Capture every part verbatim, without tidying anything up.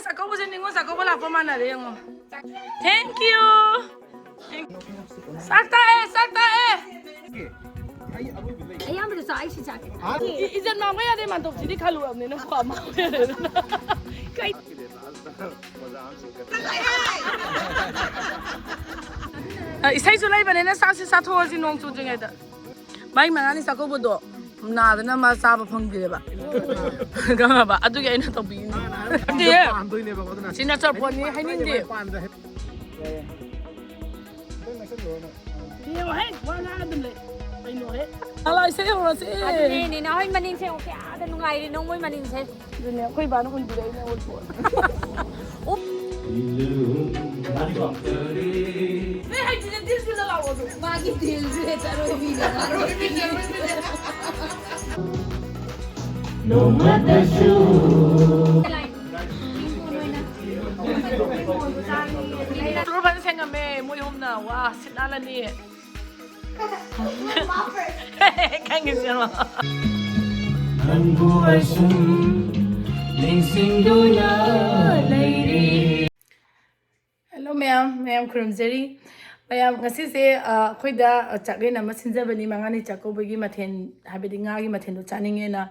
ꯆꯥꯛꯀꯧꯕꯁꯦ ꯅꯤꯉꯣꯜ ꯆꯥꯛꯀꯧꯕ ꯂꯥꯛꯄ ꯃꯥꯟꯅꯔꯦ ꯌꯦꯡꯉꯣ꯫ Thank you. ꯆꯥꯛ ꯇꯥꯛꯑꯦ, ꯆꯥꯛ ꯇꯥꯛꯑꯦ꯫ ꯑꯩ ꯑꯔꯣꯏꯕ ꯂꯩ꯫ ꯑꯌꯥꯝꯕꯗ ꯆꯥꯛ ꯑꯩ ꯁꯤ ꯆꯥꯒꯦ꯫ ꯏ-, ꯏꯖꯟ ꯃꯥꯡꯕ ꯌꯥꯗꯦ, ꯃꯥꯟꯇꯣꯞꯁꯤꯗꯤ ꯈꯜꯂꯨꯔꯕꯅꯤꯅ ꯀꯣ, ꯃꯥꯡꯕ ꯌꯥꯗꯦꯗꯅ꯫ ꯀꯩ-, ꯑ, ꯏꯁꯩꯁꯨ ꯂꯩꯕꯅꯤꯅ ꯆꯥꯛꯁꯤ ꯆꯥꯊꯣꯛꯑꯁꯤ ꯅꯣꯡ ꯆꯨꯗ꯭ꯔꯤꯉꯩꯗ꯫ ꯃꯥꯏ ꯃꯉꯥꯅꯤ ꯆꯥꯛꯀꯧꯕꯗꯣ ꯅꯥꯗꯅ ꯃꯥ ꯆꯥꯕ ꯐꯪꯗꯦꯕ꯫ ꯈꯪꯉꯕ? ꯑꯗꯨꯒꯤ ꯑꯩꯅ ꯇꯧꯕꯤꯔꯤꯅꯤ꯫ ꯅꯠꯇꯦ꯫ ꯄꯥꯟꯗꯣꯏꯅꯦꯕꯀꯣ, ꯑꯗꯨꯅ ꯁꯤ ꯅꯠꯇ꯭ꯔ ꯄꯣꯠꯅꯤ, ꯍꯥꯏꯅꯤꯡꯗꯦ꯫ ꯄꯥꯟꯗ꯭ꯔꯦ꯫ ꯌꯦꯡꯉꯣꯍꯦ, ꯋꯥ ꯉꯥꯡ ꯑꯗꯨꯝ ꯂꯩ꯫ ꯀꯩꯅꯣꯍꯦ? ꯂꯥꯛꯑꯣ, ꯏꯁꯩ ꯍꯧꯔꯁꯤ꯫ ꯑꯗꯨꯅꯦ, ꯅꯦꯅꯥ ꯍꯣꯏ ꯃꯅꯤꯡꯁꯦ ꯌꯦꯡꯉꯣ, ꯀꯌꯥꯗ ꯅꯨꯡꯉꯥꯏꯔꯤꯅꯣ ꯃꯣꯏ ꯃꯅꯤꯡꯁꯦ꯫ ꯑꯗꯨꯅꯦ, ꯑꯩꯈꯣꯏ ꯕꯥꯅ ꯍꯨꯟꯕꯤꯔꯛꯏꯅꯦ, ꯑꯣꯏꯊꯣꯛꯑꯣ꯫ ꯎꯞ꯫ ꯅꯣꯏ ꯍꯩꯇ꯭ꯔꯤꯁꯦ ꯗꯤꯜꯁꯤꯗ ꯂꯥꯛꯑꯣ ꯑꯗꯨ꯫ ꯃꯥꯒꯤ ꯗꯤꯜꯁꯦ ꯆꯔꯣꯏꯕꯤꯅꯦ, ꯃꯔꯣꯏꯕꯤꯅꯦ꯫ ꯅꯣꯡꯃꯇꯁꯨ꯫ ꯇꯨꯔꯕꯥꯟ ꯁꯦꯡꯉꯝꯃꯦ, ꯃꯣꯏ ꯑꯍꯨꯝꯅ꯫ ꯋꯥ, ꯁꯤꯠ ꯅꯥꯜꯂꯅꯤ꯫ ꯈꯪꯉꯤꯁꯦ ꯌꯦꯡꯉꯣ꯫ ꯅꯪꯕꯨ ꯑꯁꯨꯝ ꯅꯤꯡꯁꯤꯡꯗꯨꯅ ꯂꯩꯔꯤ꯫ Hello ꯃꯌꯥꯝ, ꯃꯌꯥꯝ ꯈꯨꯔꯨꯝꯖꯔꯤ꯫ ꯃꯌꯥꯝ ꯉꯁꯤꯁꯦ, ꯑ, ꯑꯩꯈꯣꯏꯗ ꯆꯥꯛꯂꯦꯟ ꯑꯃ ꯁꯤꯟꯖꯕꯅꯤ, ꯃꯉꯥꯅꯤ ꯆꯥꯛꯀꯧꯕꯒꯤ ꯃꯊꯦꯜ, ꯍꯥꯏꯕꯗꯤ ꯉꯥꯒꯤ ꯃꯊꯦꯜꯗꯣ ꯆꯥꯅꯤꯡꯉꯦꯅ꯫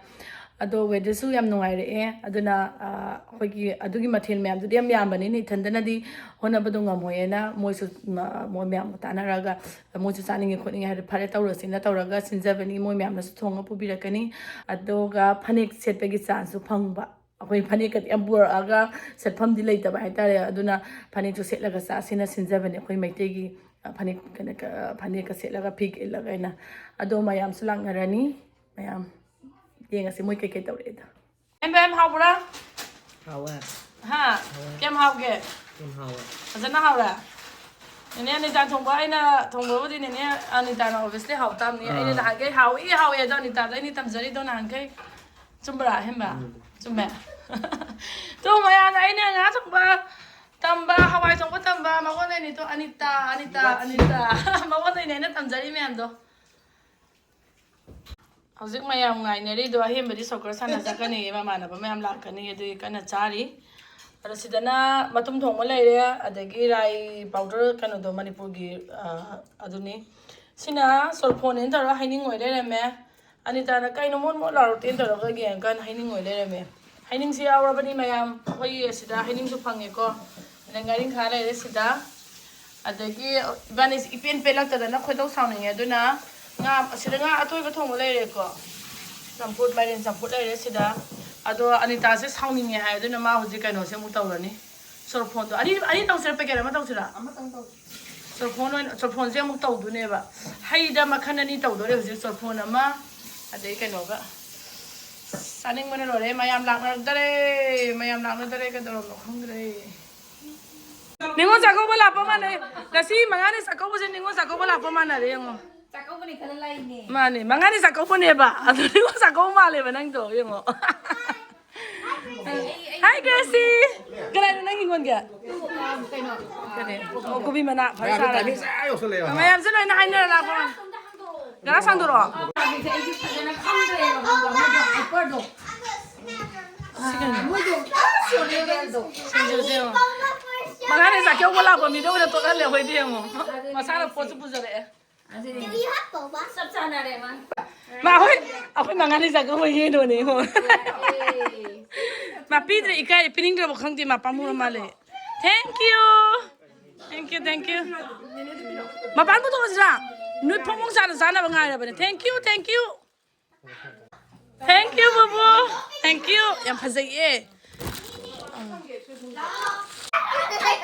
ꯑꯗꯣ weatherꯁꯨ ꯌꯥꯝ ꯅꯨꯡꯉꯥꯏꯔꯛꯑꯦ, ꯑꯗꯨꯅ, ꯑ, ꯑꯩꯈꯣꯏꯒꯤ ꯑꯗꯨꯒꯤ ꯃꯊꯦꯜ ꯃꯌꯥꯝꯗꯨꯗꯤ ꯌꯥꯝ ꯌꯥꯝꯕꯅꯤꯅ ꯏꯊꯟꯗꯅꯗꯤ ꯍꯣꯠꯅꯕꯗꯣ ꯉꯝꯃꯣꯏꯅ ꯃꯣꯏꯁꯨ, ꯃ-, ꯃꯣꯏ ꯃꯌꯥꯝꯒ ꯇꯥꯟꯅꯔꯒ ꯃꯣꯏꯁꯨ ꯆꯥꯅꯤꯡꯉꯦ ꯈꯣꯠꯅꯤꯡꯉꯦ ꯍꯥꯏꯔꯗꯤ ꯐꯔꯦ ꯇꯧꯔꯁꯤꯅ ꯇꯧꯔꯒ ꯁꯤꯟꯖꯕꯅꯤ꯫ ꯃꯣꯏ ꯃꯌꯥꯝꯅꯁꯨ ꯊꯣꯡꯉ ꯄꯨꯕꯤꯔꯛꯀꯅꯤ꯫ ꯑꯗꯨꯒ ꯐꯅꯦꯛ ꯁꯦꯠꯄꯒꯤ chanceꯁꯨ ꯐꯪꯕ꯫ ꯑꯩꯈꯣꯏ ꯐꯅꯦꯛꯀꯗꯤ ꯌꯥꯝ ꯄꯨꯔꯛꯑꯒ ꯁꯦꯠꯐꯝꯗꯤ ꯂꯩꯇꯕ ꯍꯥꯏꯇꯥꯔꯦ꯫ ꯑꯗꯨꯅ ꯐꯅꯦꯛꯁꯨ ꯁꯦꯠꯂꯒ ꯆꯥꯁꯤꯅ ꯁꯤꯟꯖꯕꯅꯦ꯫ ꯑꯩꯈꯣꯏ ꯃꯩꯇꯩꯒꯤ, ꯑ, ꯐꯅꯦꯛ, ꯀꯩꯅꯣ, ꯀ-, ꯐꯅꯦꯛꯀ ꯁꯦꯠꯂꯒ ꯐꯤꯒ ꯏꯜꯂꯒ ꯑꯩꯅ꯫ ꯑꯗꯣ ꯃꯌꯥꯝꯁꯨ ꯂꯥꯛꯅꯔꯅꯤ꯫ ꯃꯌꯥꯝ ꯌꯦꯡꯉꯁꯤ ꯃꯣꯏ ꯀꯩꯀꯩ ꯇꯧꯔꯛꯑꯦꯗꯣ꯫ ꯑꯦꯝ ꯕꯦꯝ ꯍꯥꯎꯕ꯭ꯔꯥ? ꯍꯥꯎꯋꯦ꯫ ꯍꯥ? ꯍꯥꯎꯋꯦ꯫ ꯀꯌꯥꯝ ꯍꯥꯎꯒꯦ? ꯌꯥꯝ ꯍꯥꯎꯋꯦ꯫ ꯐꯖꯅ ꯍꯥꯎꯔꯦ? ꯅꯦꯅꯦ ꯑꯅꯤꯇꯥ ꯊꯣꯡꯕ ꯑꯩꯅ ꯊꯣꯡꯕꯕꯨꯗꯤ ꯅꯦꯅꯦ ꯑꯅꯤꯇꯥꯅ obviously ꯍꯥꯎ ꯇꯥꯕꯅꯤ꯫ ꯑꯥ꯫ ꯑꯩꯅ ꯅꯍꯥꯟꯈꯩ ꯍꯥꯎꯏ ꯍꯥꯎꯏ ꯑꯗꯣ ꯑꯅꯤꯇꯥꯗ ꯑꯩꯅ ꯇꯝꯖꯔꯤꯗꯣ ꯅꯍꯥꯟꯈꯩ꯫ ꯆꯨꯝꯕ꯭ꯔꯥ, ꯍꯦꯝꯕ? ꯎꯝ꯫ ꯆꯨꯝꯃꯦ꯫ ꯇꯨ ꯃꯌꯥꯝꯅ ꯑꯩꯅ ꯉꯥ ꯊꯣꯡꯕ ꯇꯝꯕ, ꯍꯋꯥꯏ ꯊꯣꯡꯕ ꯇꯝꯕ ꯃꯉꯣꯟꯗꯩꯅꯤ꯫ ꯇꯨ ꯑꯅꯤꯇꯥ, ꯑꯅꯤꯇꯥ, ꯋꯥꯊꯤ꯫ ꯑꯅꯤꯇꯥ꯫ ꯃꯉꯣꯟꯗꯩꯅꯦ ꯑꯩꯅ ꯇꯝꯖꯔꯤ ꯃꯌꯥꯝꯗꯣ꯫ ꯍꯧꯖꯤꯛ ꯃꯌꯥꯝ ꯉꯥꯏꯅꯔꯤꯗꯣ ꯑꯍꯦꯟꯕꯗꯤ soccer ꯁꯥꯟꯅ ꯆꯠꯀꯅꯤ, ꯃꯃꯥꯟꯅꯕ ꯃꯌꯥꯝ ꯂꯥꯛꯀꯅꯤ, ꯑꯗꯨꯒꯤ ꯀꯟꯅ ꯆꯥꯔꯤ꯫ ꯑꯗꯣ ꯁꯤꯗꯅ ꯃꯇꯨꯝ ꯊꯣꯡꯕ ꯂꯩꯔꯦ, ꯑꯗꯒꯤ ꯔꯥꯏ ꯄꯥꯎꯗꯔ ꯀꯩꯅꯣꯗꯣ, ꯃꯅꯤꯄꯨꯔꯒꯤ, ꯑ, ꯑꯗꯨꯅꯤ꯫ ꯁꯤꯅ ꯁꯣꯔꯐꯣꯟꯅꯦꯅ ꯇꯧꯔꯒ ꯍꯩꯅꯤꯡ ꯑꯣꯏ ꯂꯩꯔꯝꯃꯦ꯫ ꯑꯅꯤꯇꯥꯅ "ꯀꯩꯅꯣ ꯃꯣꯠ ꯃꯣꯠ ꯂꯥꯎꯔꯛꯇꯦꯅ" ꯇꯧꯔꯒ ꯌꯦꯡꯉꯀꯥꯟꯗ ꯍꯩꯅꯤꯡ ꯑꯣꯏ ꯂꯩꯔꯝꯃꯦ꯫ ꯍꯩꯅꯤꯡꯁꯤ ꯌꯥꯎꯔꯕꯅꯤ ꯃꯌꯥꯝ, ꯑꯩꯈꯣꯏꯒꯤ ꯑꯁꯤꯗ ꯍꯩꯅꯤꯡꯁꯨ ꯐꯪꯉꯦꯀꯣ꯫ ꯑꯗꯩ ꯉꯥꯔꯤꯡꯈꯥ ꯂꯩꯔꯦ ꯁꯤꯗ꯫ ꯑꯗꯒꯤ ꯏꯕꯥꯅꯤꯁꯤ ꯏꯄꯦꯟ ꯄꯦꯜꯂꯛꯇꯗꯅ ꯈꯣꯏꯗꯧ ꯁꯥꯎꯅꯤꯡꯉꯦ꯫ ꯑꯗꯨꯅ ꯉꯥ, ꯑꯁꯤꯗ ꯉꯥ ꯑꯇꯣꯏꯕ ꯊꯣꯡꯕ ꯂꯩꯔꯦꯀꯣ, ꯆꯝꯐꯨꯠ, ꯃꯥꯏꯔꯦꯟ ꯆꯝꯐꯨꯠ ꯂꯩꯔꯦ ꯁꯤꯗ꯫ ꯑꯗꯣ ꯑꯅꯤꯇꯥꯁꯦ ꯁꯥꯎꯅꯤꯡꯉꯦ ꯍꯥꯏ, ꯑꯗꯨꯅ ꯃꯥ ꯍꯧꯖꯤꯛ ꯀꯩꯅꯣꯁꯦ ꯑꯃꯨꯛ ꯇꯧꯔꯅꯤ꯫ ꯆꯣꯔꯐꯣꯟꯗꯣ ꯑꯅꯤ, ꯑꯅꯤ ꯇꯧꯁꯤꯔꯥ, ꯄꯦꯀꯦꯠ ꯑꯃ ꯇꯧꯁꯤꯔꯥ? ꯑꯃꯇꯪ ꯇꯧꯁꯤ꯫ ꯆꯣꯔꯐꯣꯟ ꯑꯣꯏꯅ, ꯆꯣꯔꯐꯣꯟꯁꯦ ꯑꯃꯨꯛ ꯇꯧꯗꯣꯏꯅꯦꯕ꯫ ꯍꯩꯗ ꯃꯈꯜ ꯑꯅꯤ ꯇꯧꯗꯣꯔꯦ ꯍꯧꯖꯤꯛ, ꯆꯣꯔꯐꯣꯟ ꯑꯃ, ꯑꯗꯩ ꯀꯩꯅꯣꯒ꯫ ꯆꯥꯅꯤꯡꯕꯅ ꯂꯣꯏꯔꯦ꯫ ꯃꯌꯥꯝ ꯂꯥꯛꯅꯔꯛꯇꯔꯦ, ꯃꯌꯥꯝ ꯂꯥꯛꯅꯗꯔꯦ, ꯀꯩꯗꯧꯔꯕꯅꯣ ꯈꯪꯗ꯭ꯔꯦ꯫ ꯅꯤꯉꯣꯜ ꯆꯥꯛꯀꯧꯕ ꯂꯥꯛꯄ ꯃꯥꯟꯅꯩ꯫ ꯉꯁꯤ ꯃꯉꯥꯅꯤ ꯆꯥꯛꯀꯧꯕꯁꯦ ꯅꯤꯉꯣꯜ ꯆꯥꯛꯀꯧꯕ ꯂꯥꯛꯄ ꯃꯥꯟꯅꯔꯦ ꯌꯦꯡꯉꯣ꯫ ꯆꯥꯛꯀꯧꯕꯅꯤ ꯈꯜꯂ ꯂꯥꯛꯏꯅꯦ꯫ ꯃꯥꯅꯦ, ꯃꯉꯥꯅꯤ ꯆꯥꯛꯀꯧꯕꯅꯦꯕ꯫ ꯑꯗꯨ ꯅꯤꯉꯣꯜ ꯆꯥꯛꯀꯧꯕ ꯃꯥꯜꯂꯦꯕ ꯅꯪꯗꯣ, ꯌꯦꯡꯉꯣ꯫ ꯑꯩ, ꯑꯩ, ꯑꯩ Hi, Gracie꯫ ꯀꯅꯥꯅꯣ ꯅꯪ ꯍꯤꯡꯒꯣꯟꯒꯦ? ꯇꯨ, ꯑ, ꯀꯩꯅꯣ, ꯑ, ꯀꯔꯤ? ꯀꯣꯕꯤ꯫ ꯑꯣ, ꯀꯣꯕꯤ ꯃꯅꯥ꯫ ꯐꯔꯦ, ꯃꯌꯥꯝ ꯁꯥꯔꯦ꯫ Timing ꯆꯥ ꯌꯧꯁꯜꯂꯛꯑꯦꯕ꯫ ꯃꯌꯥꯝꯁꯦ ꯂꯣꯏꯅ ꯍꯥꯏꯅꯔ ꯂꯥꯛꯄ꯫ ꯒ꯭ꯂꯥꯁ ꯍꯥꯡꯗꯣꯔꯛꯑꯣ꯫ ꯑꯩꯁꯦ ꯐꯖꯅ ꯈꯪꯗ꯭ꯔꯦꯕ, ꯈꯪꯕ꯭ꯔꯥ? ꯃꯣꯏꯗꯣ hyperꯗꯣ꯫ ꯁꯤ ꯀꯩꯅꯣ? ꯃꯣꯏꯗꯣ ꯑꯥ ꯁꯣꯔꯤꯌꯦꯜꯗꯣ꯫ ꯁꯤꯡꯖꯨꯁꯦ ꯌꯦꯡꯉꯣ꯫ ꯃꯉꯥꯅꯤ ꯆꯥꯛꯀꯧꯕ ꯂꯥꯛꯄ ꯃꯤꯗꯧꯅ ꯇꯣꯠꯍꯜꯂꯦ ꯑꯩꯈꯣꯏꯗꯤ ꯌꯦꯡꯉꯣ꯫ ꯑꯗꯨꯅꯦ ꯃꯁꯥꯅ ꯍꯥꯏꯁꯦ꯫ ꯄꯣꯠꯁꯨ ꯄꯨꯖꯔꯛꯑꯦ꯫ ꯑꯗꯨꯅꯦ꯫ ꯆꯞ ꯆꯥꯟꯅꯔꯦ ꯃꯥ꯫ ꯃꯥ ꯑꯩꯈꯣꯏ, ꯑꯩꯈꯣꯏ ꯃꯉꯥꯅꯤ ꯆꯥꯛꯀꯧꯕ ꯌꯦꯡꯗꯣꯏꯅꯦ ꯌꯦꯡꯉꯣ꯫ ꯌꯥꯏꯌꯦ꯫ ꯃꯥ ꯄꯤꯗ꯭ꯔꯦ, ꯏꯀꯥꯏ, ꯄꯤꯅꯤꯡꯗ꯭ꯔꯕ ꯈꯪꯗꯦ, ꯃꯥ ꯄꯥꯝꯃꯨꯔ ꯃꯥꯜꯂꯦ꯫ Thank you꯫ Thank you, thank you꯫ ꯃꯄꯥꯟ ꯄꯨꯊꯣꯛꯑꯁꯤꯔꯥ? ꯅꯣꯏ ꯐꯣꯡ ꯐꯣꯡ ꯁꯥꯅ ꯆꯥꯅꯕ ꯉꯥꯏꯔꯕꯅꯦ꯫ Thank you, thank you꯫ Thank you, ꯕꯨꯕꯨ꯫ Thank you꯫ ꯌꯥꯝ ꯐꯖꯩꯌꯦ꯫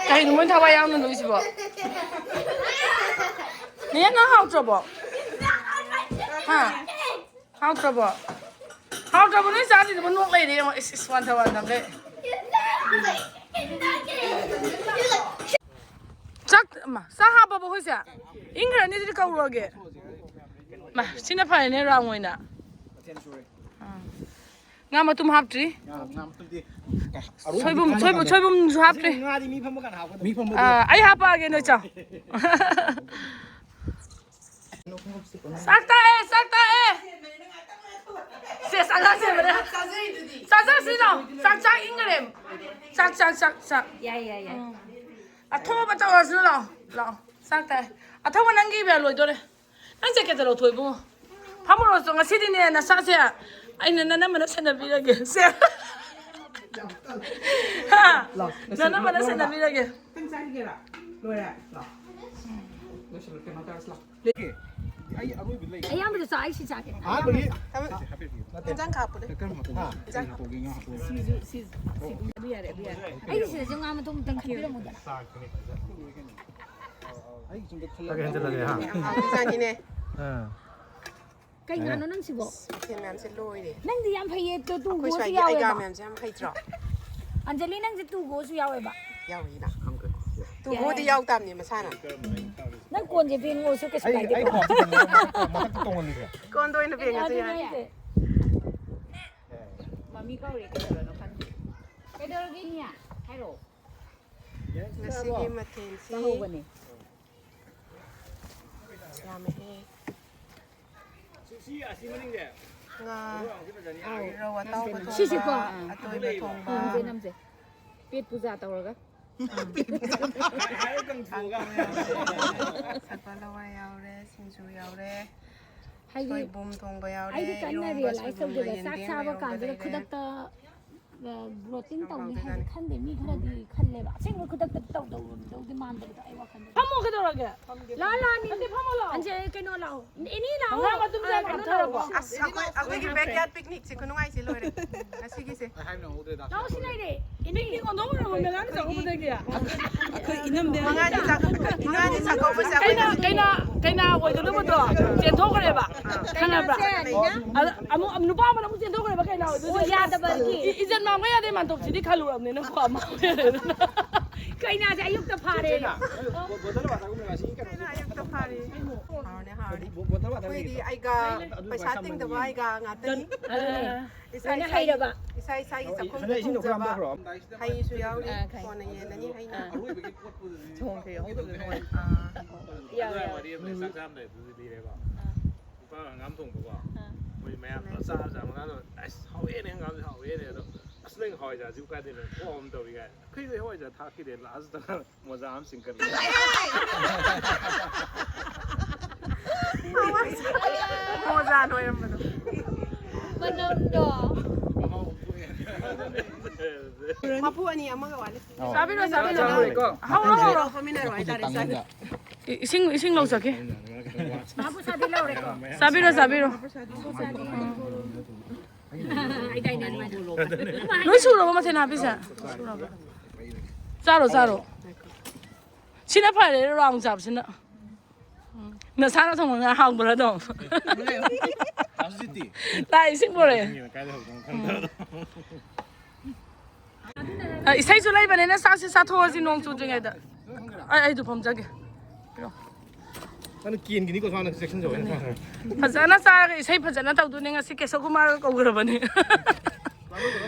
ꯀꯩꯅꯣ ꯃꯣꯏ ꯊꯋꯥꯏ ꯌꯥꯎꯅ ꯅꯣꯛꯏꯁꯤꯕꯣ? ꯅꯦ, ꯅꯪ ꯍꯥꯎꯇ꯭ꯔꯕꯣ? ꯍꯥ? ꯍꯥꯎꯇ꯭ꯔꯕꯣ? ꯍꯥꯎꯇ꯭ꯔꯕꯣ? ꯅꯣꯏ ꯆꯥꯗ꯭ꯔꯤꯗꯨꯕꯨ ꯅꯣꯛ ꯂꯩꯔꯦ ꯌꯦꯡꯉꯣ꯫ ꯏꯁ, ꯏꯁ, ꯋꯥꯟꯊ ꯋꯥꯟꯊꯈꯩ꯫ ꯆꯥꯛ, ꯃꯥ, ꯆꯥꯛ ꯍꯥꯞꯄꯕꯣ ꯑꯩꯈꯣꯏꯁꯦ? ꯏꯪꯈ꯭ꯔꯅꯤ ꯑꯗꯨꯗꯤ ꯀꯧꯔꯨꯔꯒꯦ꯫ ꯃꯥ, ꯁꯤꯅ ꯐꯔꯦꯅꯦ ꯔꯥꯎꯟ ꯑꯣꯏꯅ꯫ ꯑꯥ꯫ ꯉꯥ ꯃꯇꯨꯝ ꯍꯥꯞꯇ꯭ꯔꯤ꯫ ꯉꯥ, ꯉꯥ ꯃꯇꯨꯝꯗꯤ ꯑꯔꯣꯏꯕꯗꯤ ꯁꯣꯏꯕꯨꯝ, ꯈꯥꯏ ꯁꯣꯏꯕꯨꯝ, ꯊꯝꯃꯦ꯫ ꯁꯣꯏꯕꯨꯝꯁꯨ ꯍꯥꯞꯇ꯭ꯔꯤ꯫ ꯑꯁꯤ ꯉꯥꯗꯤ ꯃꯤ ꯐꯝꯕ ꯀꯥꯟꯗ ꯍꯥꯞꯀꯗꯕ꯫ ꯃꯤ ꯐꯝꯕꯗꯤ ꯑꯥ, ꯑꯩ ꯍꯥꯞꯄꯛꯑꯒꯦ ꯅꯣꯏ ꯆꯥꯎ꯫ ꯆꯥꯛ ꯇꯥꯛꯑꯦ, ꯆꯥꯛ ꯇꯥꯛꯑꯦ꯫ ꯁꯦꯁ, ꯑꯉꯥꯡ ꯁꯦꯝꯕꯗ ꯆꯥꯖꯔꯤꯗꯨꯗꯤ꯫ ꯆꯥꯖꯔꯁꯤ ꯂꯥꯎ꯫ ꯆꯥꯛ, ꯆꯥꯛ ꯏꯪꯈꯔꯦ꯫ ꯆꯥꯛ, ꯆꯥꯛ, ꯆꯥꯛ, ꯆꯥꯛ꯫ ꯌꯥꯏ, ꯌꯥꯏ, ꯌꯥꯏ꯫ ꯎꯝ꯫ ꯑꯊꯨꯕ ꯇꯧꯔꯁꯤ ꯂꯥꯎ꯫ ꯂꯥꯎ꯫ ꯆꯥꯛ ꯇꯥꯏ꯫ ꯑꯊꯨꯕ ꯅꯪꯒꯤ ꯏꯕꯦꯜ ꯂꯣꯏꯗꯣꯔꯦ꯫ ꯅꯪ ꯖꯦꯀꯦꯠꯇ ꯂꯧꯊꯣꯛ ꯏꯕꯨꯡꯉꯣ꯫ ꯐꯝꯃꯨꯔꯣ ꯆꯣ꯫ ꯉꯁꯤꯗꯤꯅꯦ ꯅꯁꯥꯁꯦ ꯑꯩꯅ ꯅꯅꯝꯃꯅ ꯁꯦꯟꯅꯕꯤꯔꯒꯦ꯫ ꯁꯦ꯫ ꯍꯥ? ꯂꯥꯎ, ꯂꯣꯏꯁꯤꯜꯂꯣ, ꯅꯅꯝꯃꯅ ꯂꯣꯏꯔꯕ? ꯁꯦꯟꯅꯕꯤꯔꯒꯦ꯫ ꯈꯤꯇꯪ ꯆꯥꯈꯤꯒꯦꯔꯥ? ꯂꯣꯏꯔꯦ? ꯂꯥꯎ꯫ ꯂꯣꯏꯁꯤꯜꯂꯣ, ꯀꯩꯅꯣ ꯇꯧꯔꯁꯤ, ꯂꯥꯎ꯫ ꯂꯩꯒꯦ꯫ ꯑꯩ ꯑꯔꯣꯏꯕ ꯂꯩ꯫ ꯑꯌꯥꯝꯕꯗ ꯆꯥ ꯑꯩ ꯁꯤ ꯆꯥꯒꯦ꯫ ꯑꯍꯥꯟꯕꯒꯤ ꯊꯝ-, ꯅꯠꯇꯦ, ꯍꯥꯏꯐꯦꯠ ꯄꯤꯌꯨ꯫ ꯏꯟꯖꯥꯡ ꯈꯥꯛꯄꯗ꯫ ꯀꯔꯝꯕ ꯍꯥꯞꯄꯅꯣ? ꯍꯥ? ꯀꯩ ꯍꯥꯞꯄꯛꯑꯣꯒꯦ? ꯉꯥ ꯍꯥꯞꯄꯛꯑꯣ꯫ ꯁꯤꯁꯨ, ꯁꯤꯁꯨ, ꯁꯤꯁꯨ꯫ ꯑꯗꯨ ꯌꯥꯔꯦ, ꯑꯗꯨ ꯌꯥꯔꯦ꯫ ꯑꯩꯒꯤ ꯁꯤꯗꯁꯨ ꯉꯥ ꯃꯇꯨꯝ ꯑꯝꯇꯪ ꯈꯥꯛꯄꯤꯔꯝꯃꯨꯗꯅ꯫ ꯑꯩ ꯁꯨꯝꯗ ꯈꯜꯂꯒ ꯍꯦꯟꯖꯜꯂꯒꯦ, ꯍꯥ? ꯌꯥꯝ ꯍꯥꯎꯕꯖꯥꯠꯅꯤꯅꯦ꯫ ꯑꯥ꯫ ꯀꯩ ꯉꯥꯅꯣ ꯅꯪꯁꯤꯕꯣ? ꯃꯊꯦꯜ ꯃꯌꯥꯝꯁꯦ ꯂꯣꯏꯔꯦ꯫ ꯅꯪꯗꯤ ꯌꯥꯝ ꯍꯩꯌꯦ, ꯇꯨ-, ꯑꯩꯈꯣꯏ ꯇꯨꯒꯣꯁꯨ ꯁ꯭ꯋꯥꯏꯒꯤ ꯑꯩꯒꯥ ꯌꯥꯎꯋꯦꯕ꯫ ꯃꯌꯥꯝꯁꯦ ꯌꯥꯝ ꯍꯩꯇ꯭ꯔꯣ? ꯑꯟꯖꯂꯤ, ꯅꯪꯁꯦ ꯇꯨꯒꯣꯁꯨ ꯌꯥꯎꯋꯦꯕ꯫ ꯌꯥꯎꯋꯤꯅ꯫ ꯇꯨꯒꯣꯗꯤ ꯌꯥꯏ꯫ ꯌꯥꯎ ꯇꯥꯕꯅꯤ ꯃꯁꯥꯅ꯫ ꯅꯪ ꯀꯣꯟꯁꯦ ꯐꯦꯡꯉꯣꯁꯨ ꯀꯩꯁꯨ ꯑꯩ, ꯀꯥꯏꯗꯦꯀꯣ꯫ ꯑꯩ ꯈ꯭ꯋꯥꯡꯁꯦ ꯀꯩꯅꯣ, ꯃꯊꯛꯇ ꯇꯣꯡꯍꯜꯂꯤꯁꯦ꯫ ꯀꯣꯟꯗ ꯑꯣꯏꯅ ꯐꯦꯡꯉꯁꯨ ꯑꯗꯨꯅꯦ ꯌꯥꯏ꯫ ꯍꯥꯏꯁꯦ꯫ ꯃꯃꯤ ꯀꯧꯔꯦ, ꯀꯩꯗꯧꯔꯅꯣ ꯈꯪꯗꯦ꯫ ꯀꯩꯗꯧꯔꯒꯦ, ꯏꯅꯦ? ꯍꯥꯏꯔꯛꯑꯣ꯫ ꯉꯁꯤꯒꯤ ꯃꯊꯦꯜꯁꯤ ꯇꯥꯍꯧꯕꯅꯦ꯫ ꯌꯥꯝꯃꯦꯍꯦ꯫ ꯉꯥ, ꯑꯧ꯫ ꯔꯧ ꯑꯇꯥꯎꯕ ꯊꯣꯡꯕ, ꯁꯤꯁꯦꯀꯣ꯫ ꯑꯇꯣꯏꯕ ꯊꯣꯡꯕ꯫ ꯅꯝꯁꯦ, ꯅꯝꯁꯦ꯫ ꯄꯦꯠ ꯄꯨꯖꯥ ꯇꯧꯔꯒ꯫ ꯀꯥꯡꯍꯧ ꯌꯥꯎꯔꯦ, ꯁꯒꯣꯜ ꯍꯋꯥꯏ ꯌꯥꯎꯔꯦ, ꯁꯤꯡꯖꯨ ꯌꯥꯎꯔꯦ, ꯍꯥꯏꯗꯤ ꯁꯣꯏꯕꯨꯝ ꯊꯣꯡꯕ ꯌꯥꯎꯔꯦ, ꯑꯩꯗꯤ ꯀꯟꯅ ꯏꯔꯣꯝꯕ realize ꯁꯣꯏꯕꯨꯝꯒ ꯇꯧꯗꯦꯕ꯫ ꯆꯥꯛ ꯌꯦꯟꯗꯦꯝꯒ ꯆꯥꯕ ꯏꯔꯣꯝꯕ ꯀꯥꯟꯁꯤꯗ ꯂꯩꯔꯦ꯫ ꯈꯨꯗꯛꯇ, ꯑ, bloating ꯌꯥꯝ ꯇꯧꯅꯤ ꯍꯥꯏꯗꯤ ꯍꯥꯎꯗꯣꯏꯖꯥꯠꯅꯤ꯫ ꯈꯟꯗꯦ꯫ ꯃꯤ ꯈꯔꯗꯤ ꯈꯜꯂꯦꯕ꯫ ꯑꯁꯦꯡꯕ ꯈꯨꯗꯛꯇ ꯇꯧꯗꯧꯗꯧꯗꯤ ꯃꯥꯟꯗꯕꯗꯣ ꯑꯩ ꯋꯥꯈꯜꯗ꯫ ꯐꯝꯃꯣ ꯀꯩꯗꯧꯔꯒꯦ? ꯂꯥ, ꯂꯥ, ꯅꯠꯇꯦ, ꯐꯝꯃꯣ ꯂꯥꯛꯑꯣ꯫ ꯑꯟꯖꯦ, ꯀꯩꯅꯣ ꯂꯥꯛꯑꯣ꯫ ꯑꯦꯅꯤ ꯂꯥꯛꯑꯣ꯫ ꯍꯪꯒꯥꯝ ꯃꯇꯨꯝ ꯑ, ꯆꯥꯏ ꯀꯩꯅꯣ ꯀꯥꯞꯊꯔꯕꯣ? ꯂꯥꯛꯑꯣ꯫ ꯑꯁ, ꯑꯩꯈꯣꯏ, ꯑꯩꯈꯣꯏꯒꯤ backyard picnicꯁꯦ ꯈꯨꯅꯨꯡꯉꯥꯏꯁꯦ ꯂꯣꯏꯔꯦ ꯉꯁꯤꯒꯤꯁꯦ꯫ ꯑꯩ ꯍꯥꯏꯕ ꯅꯪꯍꯧꯗ꯭ꯔꯦꯗ꯫ ꯂꯥꯛꯑꯣ, ꯁꯤ ꯂꯩꯔꯦ꯫ ꯑꯦꯅꯤ꯫ Picnic ꯑꯣꯟꯊꯣꯛꯈ꯭ꯔꯕ ꯃꯦꯂꯥꯗ ꯆꯪꯉꯛꯄꯗꯒꯤ꯫ ꯑꯩꯈꯣꯏ ꯏꯅꯝ ꯕꯦꯝꯃ꯫ ꯃꯉꯥꯅꯤ ꯆꯥꯛ-, ꯃꯉꯥꯅꯤ ꯆꯥꯛꯀꯧꯕ ꯆꯥꯛ-, ꯀꯩꯅ, ꯀꯩꯅ, ꯀꯩꯅ ꯑꯣꯏꯒꯗꯕꯗꯣ ꯆꯦꯟꯊꯣꯛꯈ꯭ꯔꯦꯕ꯫ ꯈꯪꯉꯕ꯭ꯔꯥ? ꯑꯗ ꯑꯃꯨꯛ, ꯅꯨꯄꯥ ꯑꯃꯅ ꯑꯃꯨꯛ ꯆꯦꯟꯊꯣꯛꯈ꯭ꯔꯦꯕ ꯀꯩꯅ ꯑꯣꯏꯗꯣꯏꯁꯦ꯫ ꯑꯣ, ꯌꯥꯗꯕꯒꯤ꯫ ꯏ-, ꯏꯖꯟ ꯃꯥꯡꯕ ꯌꯥꯗꯦ ꯃꯥꯟꯇꯣꯞꯁꯤꯗꯤ ꯈꯜꯂꯨꯔꯕꯅꯤꯅꯀꯣ꯫ ꯀꯩꯅꯥꯁꯦ ꯑꯌꯨꯛꯇ ꯐꯥꯔꯦ꯫ ꯕꯣ-, ꯕꯣꯇꯜ ꯋꯥꯇꯔꯒꯨꯝꯕ ꯉꯁꯤ ꯀꯩꯅꯣ ꯀꯩꯅ ꯑꯌꯨꯛꯇ ꯐꯥꯔꯦ꯫ ꯍꯥꯎꯔꯅꯤ, ꯍꯥꯎꯔꯅꯤ꯫ ꯕꯣ-, ꯕꯣꯇꯜ ꯋꯥꯇꯔ ꯑꯩꯈꯣꯏꯗꯤ ꯂꯩꯕ꯭ꯔꯣ? ꯑꯩꯒ ꯑꯗꯨ ꯄꯩꯁꯥ ꯄꯩꯁꯥ ꯇꯤꯡꯗꯕ ꯃꯅꯤ꯫ ꯑꯩꯒ ꯉꯥꯛꯇꯅꯤ꯫ ꯑꯗꯨꯅꯦ꯫ ꯏꯁꯥ ꯂꯣꯏꯅ ꯏꯁꯥꯒꯤ, ꯍꯩꯔꯕ? ꯏꯁꯥ ꯏꯁꯥꯒꯤ ꯆꯥꯛꯈꯨꯝꯗ ꯏꯁꯤꯡꯗꯣ ꯈꯔ ꯊꯣꯡꯖꯕ꯫ ꯍꯥꯞꯄꯛꯈ꯭ꯔꯣ꯫ ꯍꯩꯁꯨ ꯌꯥꯎꯔꯤ꯫ ꯑꯥ, ꯈꯪꯉꯦ꯫ ꯀꯣꯟꯅ ꯌꯦꯜꯂꯅꯤ ꯍꯩꯅ꯫ ꯑꯥ꯫ ꯑꯔꯣꯏꯕꯒꯤ ꯄꯣꯠꯄꯨꯗꯤ ꯊꯣꯡ ꯈꯩ ꯍꯧꯗꯕꯗꯤ ꯅꯨꯡꯉꯥꯏ꯫ ꯑꯥ꯫ ꯌꯥꯎꯋꯦ, ꯑꯗꯨ ꯌꯥꯎꯋꯦ꯫ ꯋꯥꯔꯤ ꯑꯃ ꯂꯩ, ꯆꯥꯛ ꯆꯥꯔꯝꯗꯥꯏꯗꯨꯗꯤ ꯂꯤꯔꯦꯕ꯫ ꯑꯥ꯫ ꯅꯨꯄꯥ ꯍꯪꯒꯥꯝ ꯊꯣꯡꯕꯀꯣ꯫ ꯑꯥ꯫ ꯃꯌꯥꯝ ꯄꯨꯂꯞ ꯆꯥꯔ ꯆꯥꯔ ꯃꯉꯥꯗꯣ ꯑꯁ ꯍꯥꯎꯋꯦꯅꯦ ꯍꯪꯒꯥꯝꯁꯦ ꯍꯥꯎꯋꯦꯅꯦ ꯑꯗꯣ ꯑꯁ ꯅꯪ ꯍꯋꯥꯏꯖꯥꯔꯁꯤꯕꯨ ꯀꯥꯏꯗꯩꯅꯣ ꯈꯣꯛ ꯑꯃ ꯇꯧꯏ ꯀꯥꯏ ꯑꯩꯈꯣꯏꯗꯤ ꯍꯋꯥꯏꯖꯥꯔ ꯊꯥꯛꯈꯤꯗꯦ ꯂꯥꯁꯇ ꯃꯣꯖꯥ ꯑꯃ ꯆꯤꯡꯈꯠꯂꯦ꯫ ꯃꯣꯖꯥ ꯂꯣꯏꯔꯝꯕꯗꯣ꯫ ꯃꯅꯝꯗꯣ꯫ ꯃꯄꯨ ꯑꯅꯤ ꯑꯃꯒ ꯋꯥꯠꯂꯤ꯫ ꯆꯥꯕꯤꯔꯣ, ꯆꯥꯕꯤꯔꯣ꯫ ꯆꯥꯕꯤꯔꯣ꯫ ꯍꯧꯔꯣ, ꯍꯧꯔꯣ꯫ ꯐꯝꯃꯤꯟꯅꯔꯣ ꯍꯥꯏꯇꯥꯔꯦ꯫ ꯏ-, ꯏꯁꯤꯡ, ꯏꯁꯤꯡ ꯂꯧꯖꯒꯦ꯫ ꯆꯥꯕꯤꯔꯣ, ꯆꯥꯕꯤꯔꯣ꯫ ꯂꯣꯏ ꯁꯨꯔꯕꯣ ꯃꯊꯦꯜ ꯍꯥꯞꯄꯤꯁꯦ? ꯆꯥꯔꯣ, ꯆꯥꯔꯣ꯫ ꯁꯤꯅ ꯐꯔꯦ, ꯔꯥꯎꯟ ꯆꯥꯕꯁꯤꯅ꯫ ꯎꯝ꯫ ꯅꯁꯥꯅ ꯊꯣꯡꯕ ꯉꯥ ꯍꯥꯎꯕ꯭ꯔꯥ ꯑꯗꯨꯝ? ꯂꯥꯛꯑꯦ, ꯏꯁꯤꯡ ꯄꯨꯔꯛꯑꯦ꯫ ꯑ, ꯏꯁꯩꯁꯨ ꯂꯩꯕꯅꯤꯅ ꯆꯥꯁꯤ ꯆꯥꯊꯣꯛꯑꯁꯤ ꯅꯣꯡ ꯆꯨꯗ꯭ꯔꯤꯉꯩꯗ꯫ ꯑꯩ, ꯑꯩꯗꯨ ꯐꯝꯖꯒꯦ꯫ ꯅꯪ ꯀꯦꯟꯈꯤꯅꯤꯀꯣ, ꯁꯣꯝꯗ ꯆꯦꯛꯁꯤꯟꯖꯧ ꯍꯥꯏꯅ꯫ ꯐꯖꯅ ꯆꯥꯔꯒ ꯏꯁꯩ ꯐꯖꯅ ꯇꯧꯗꯣꯏꯅꯦ ꯉꯁꯤ, ꯀꯦꯁꯣ ꯀꯨꯃꯥꯔꯒ ꯀꯧꯈ꯭ꯔꯕꯅꯦ꯫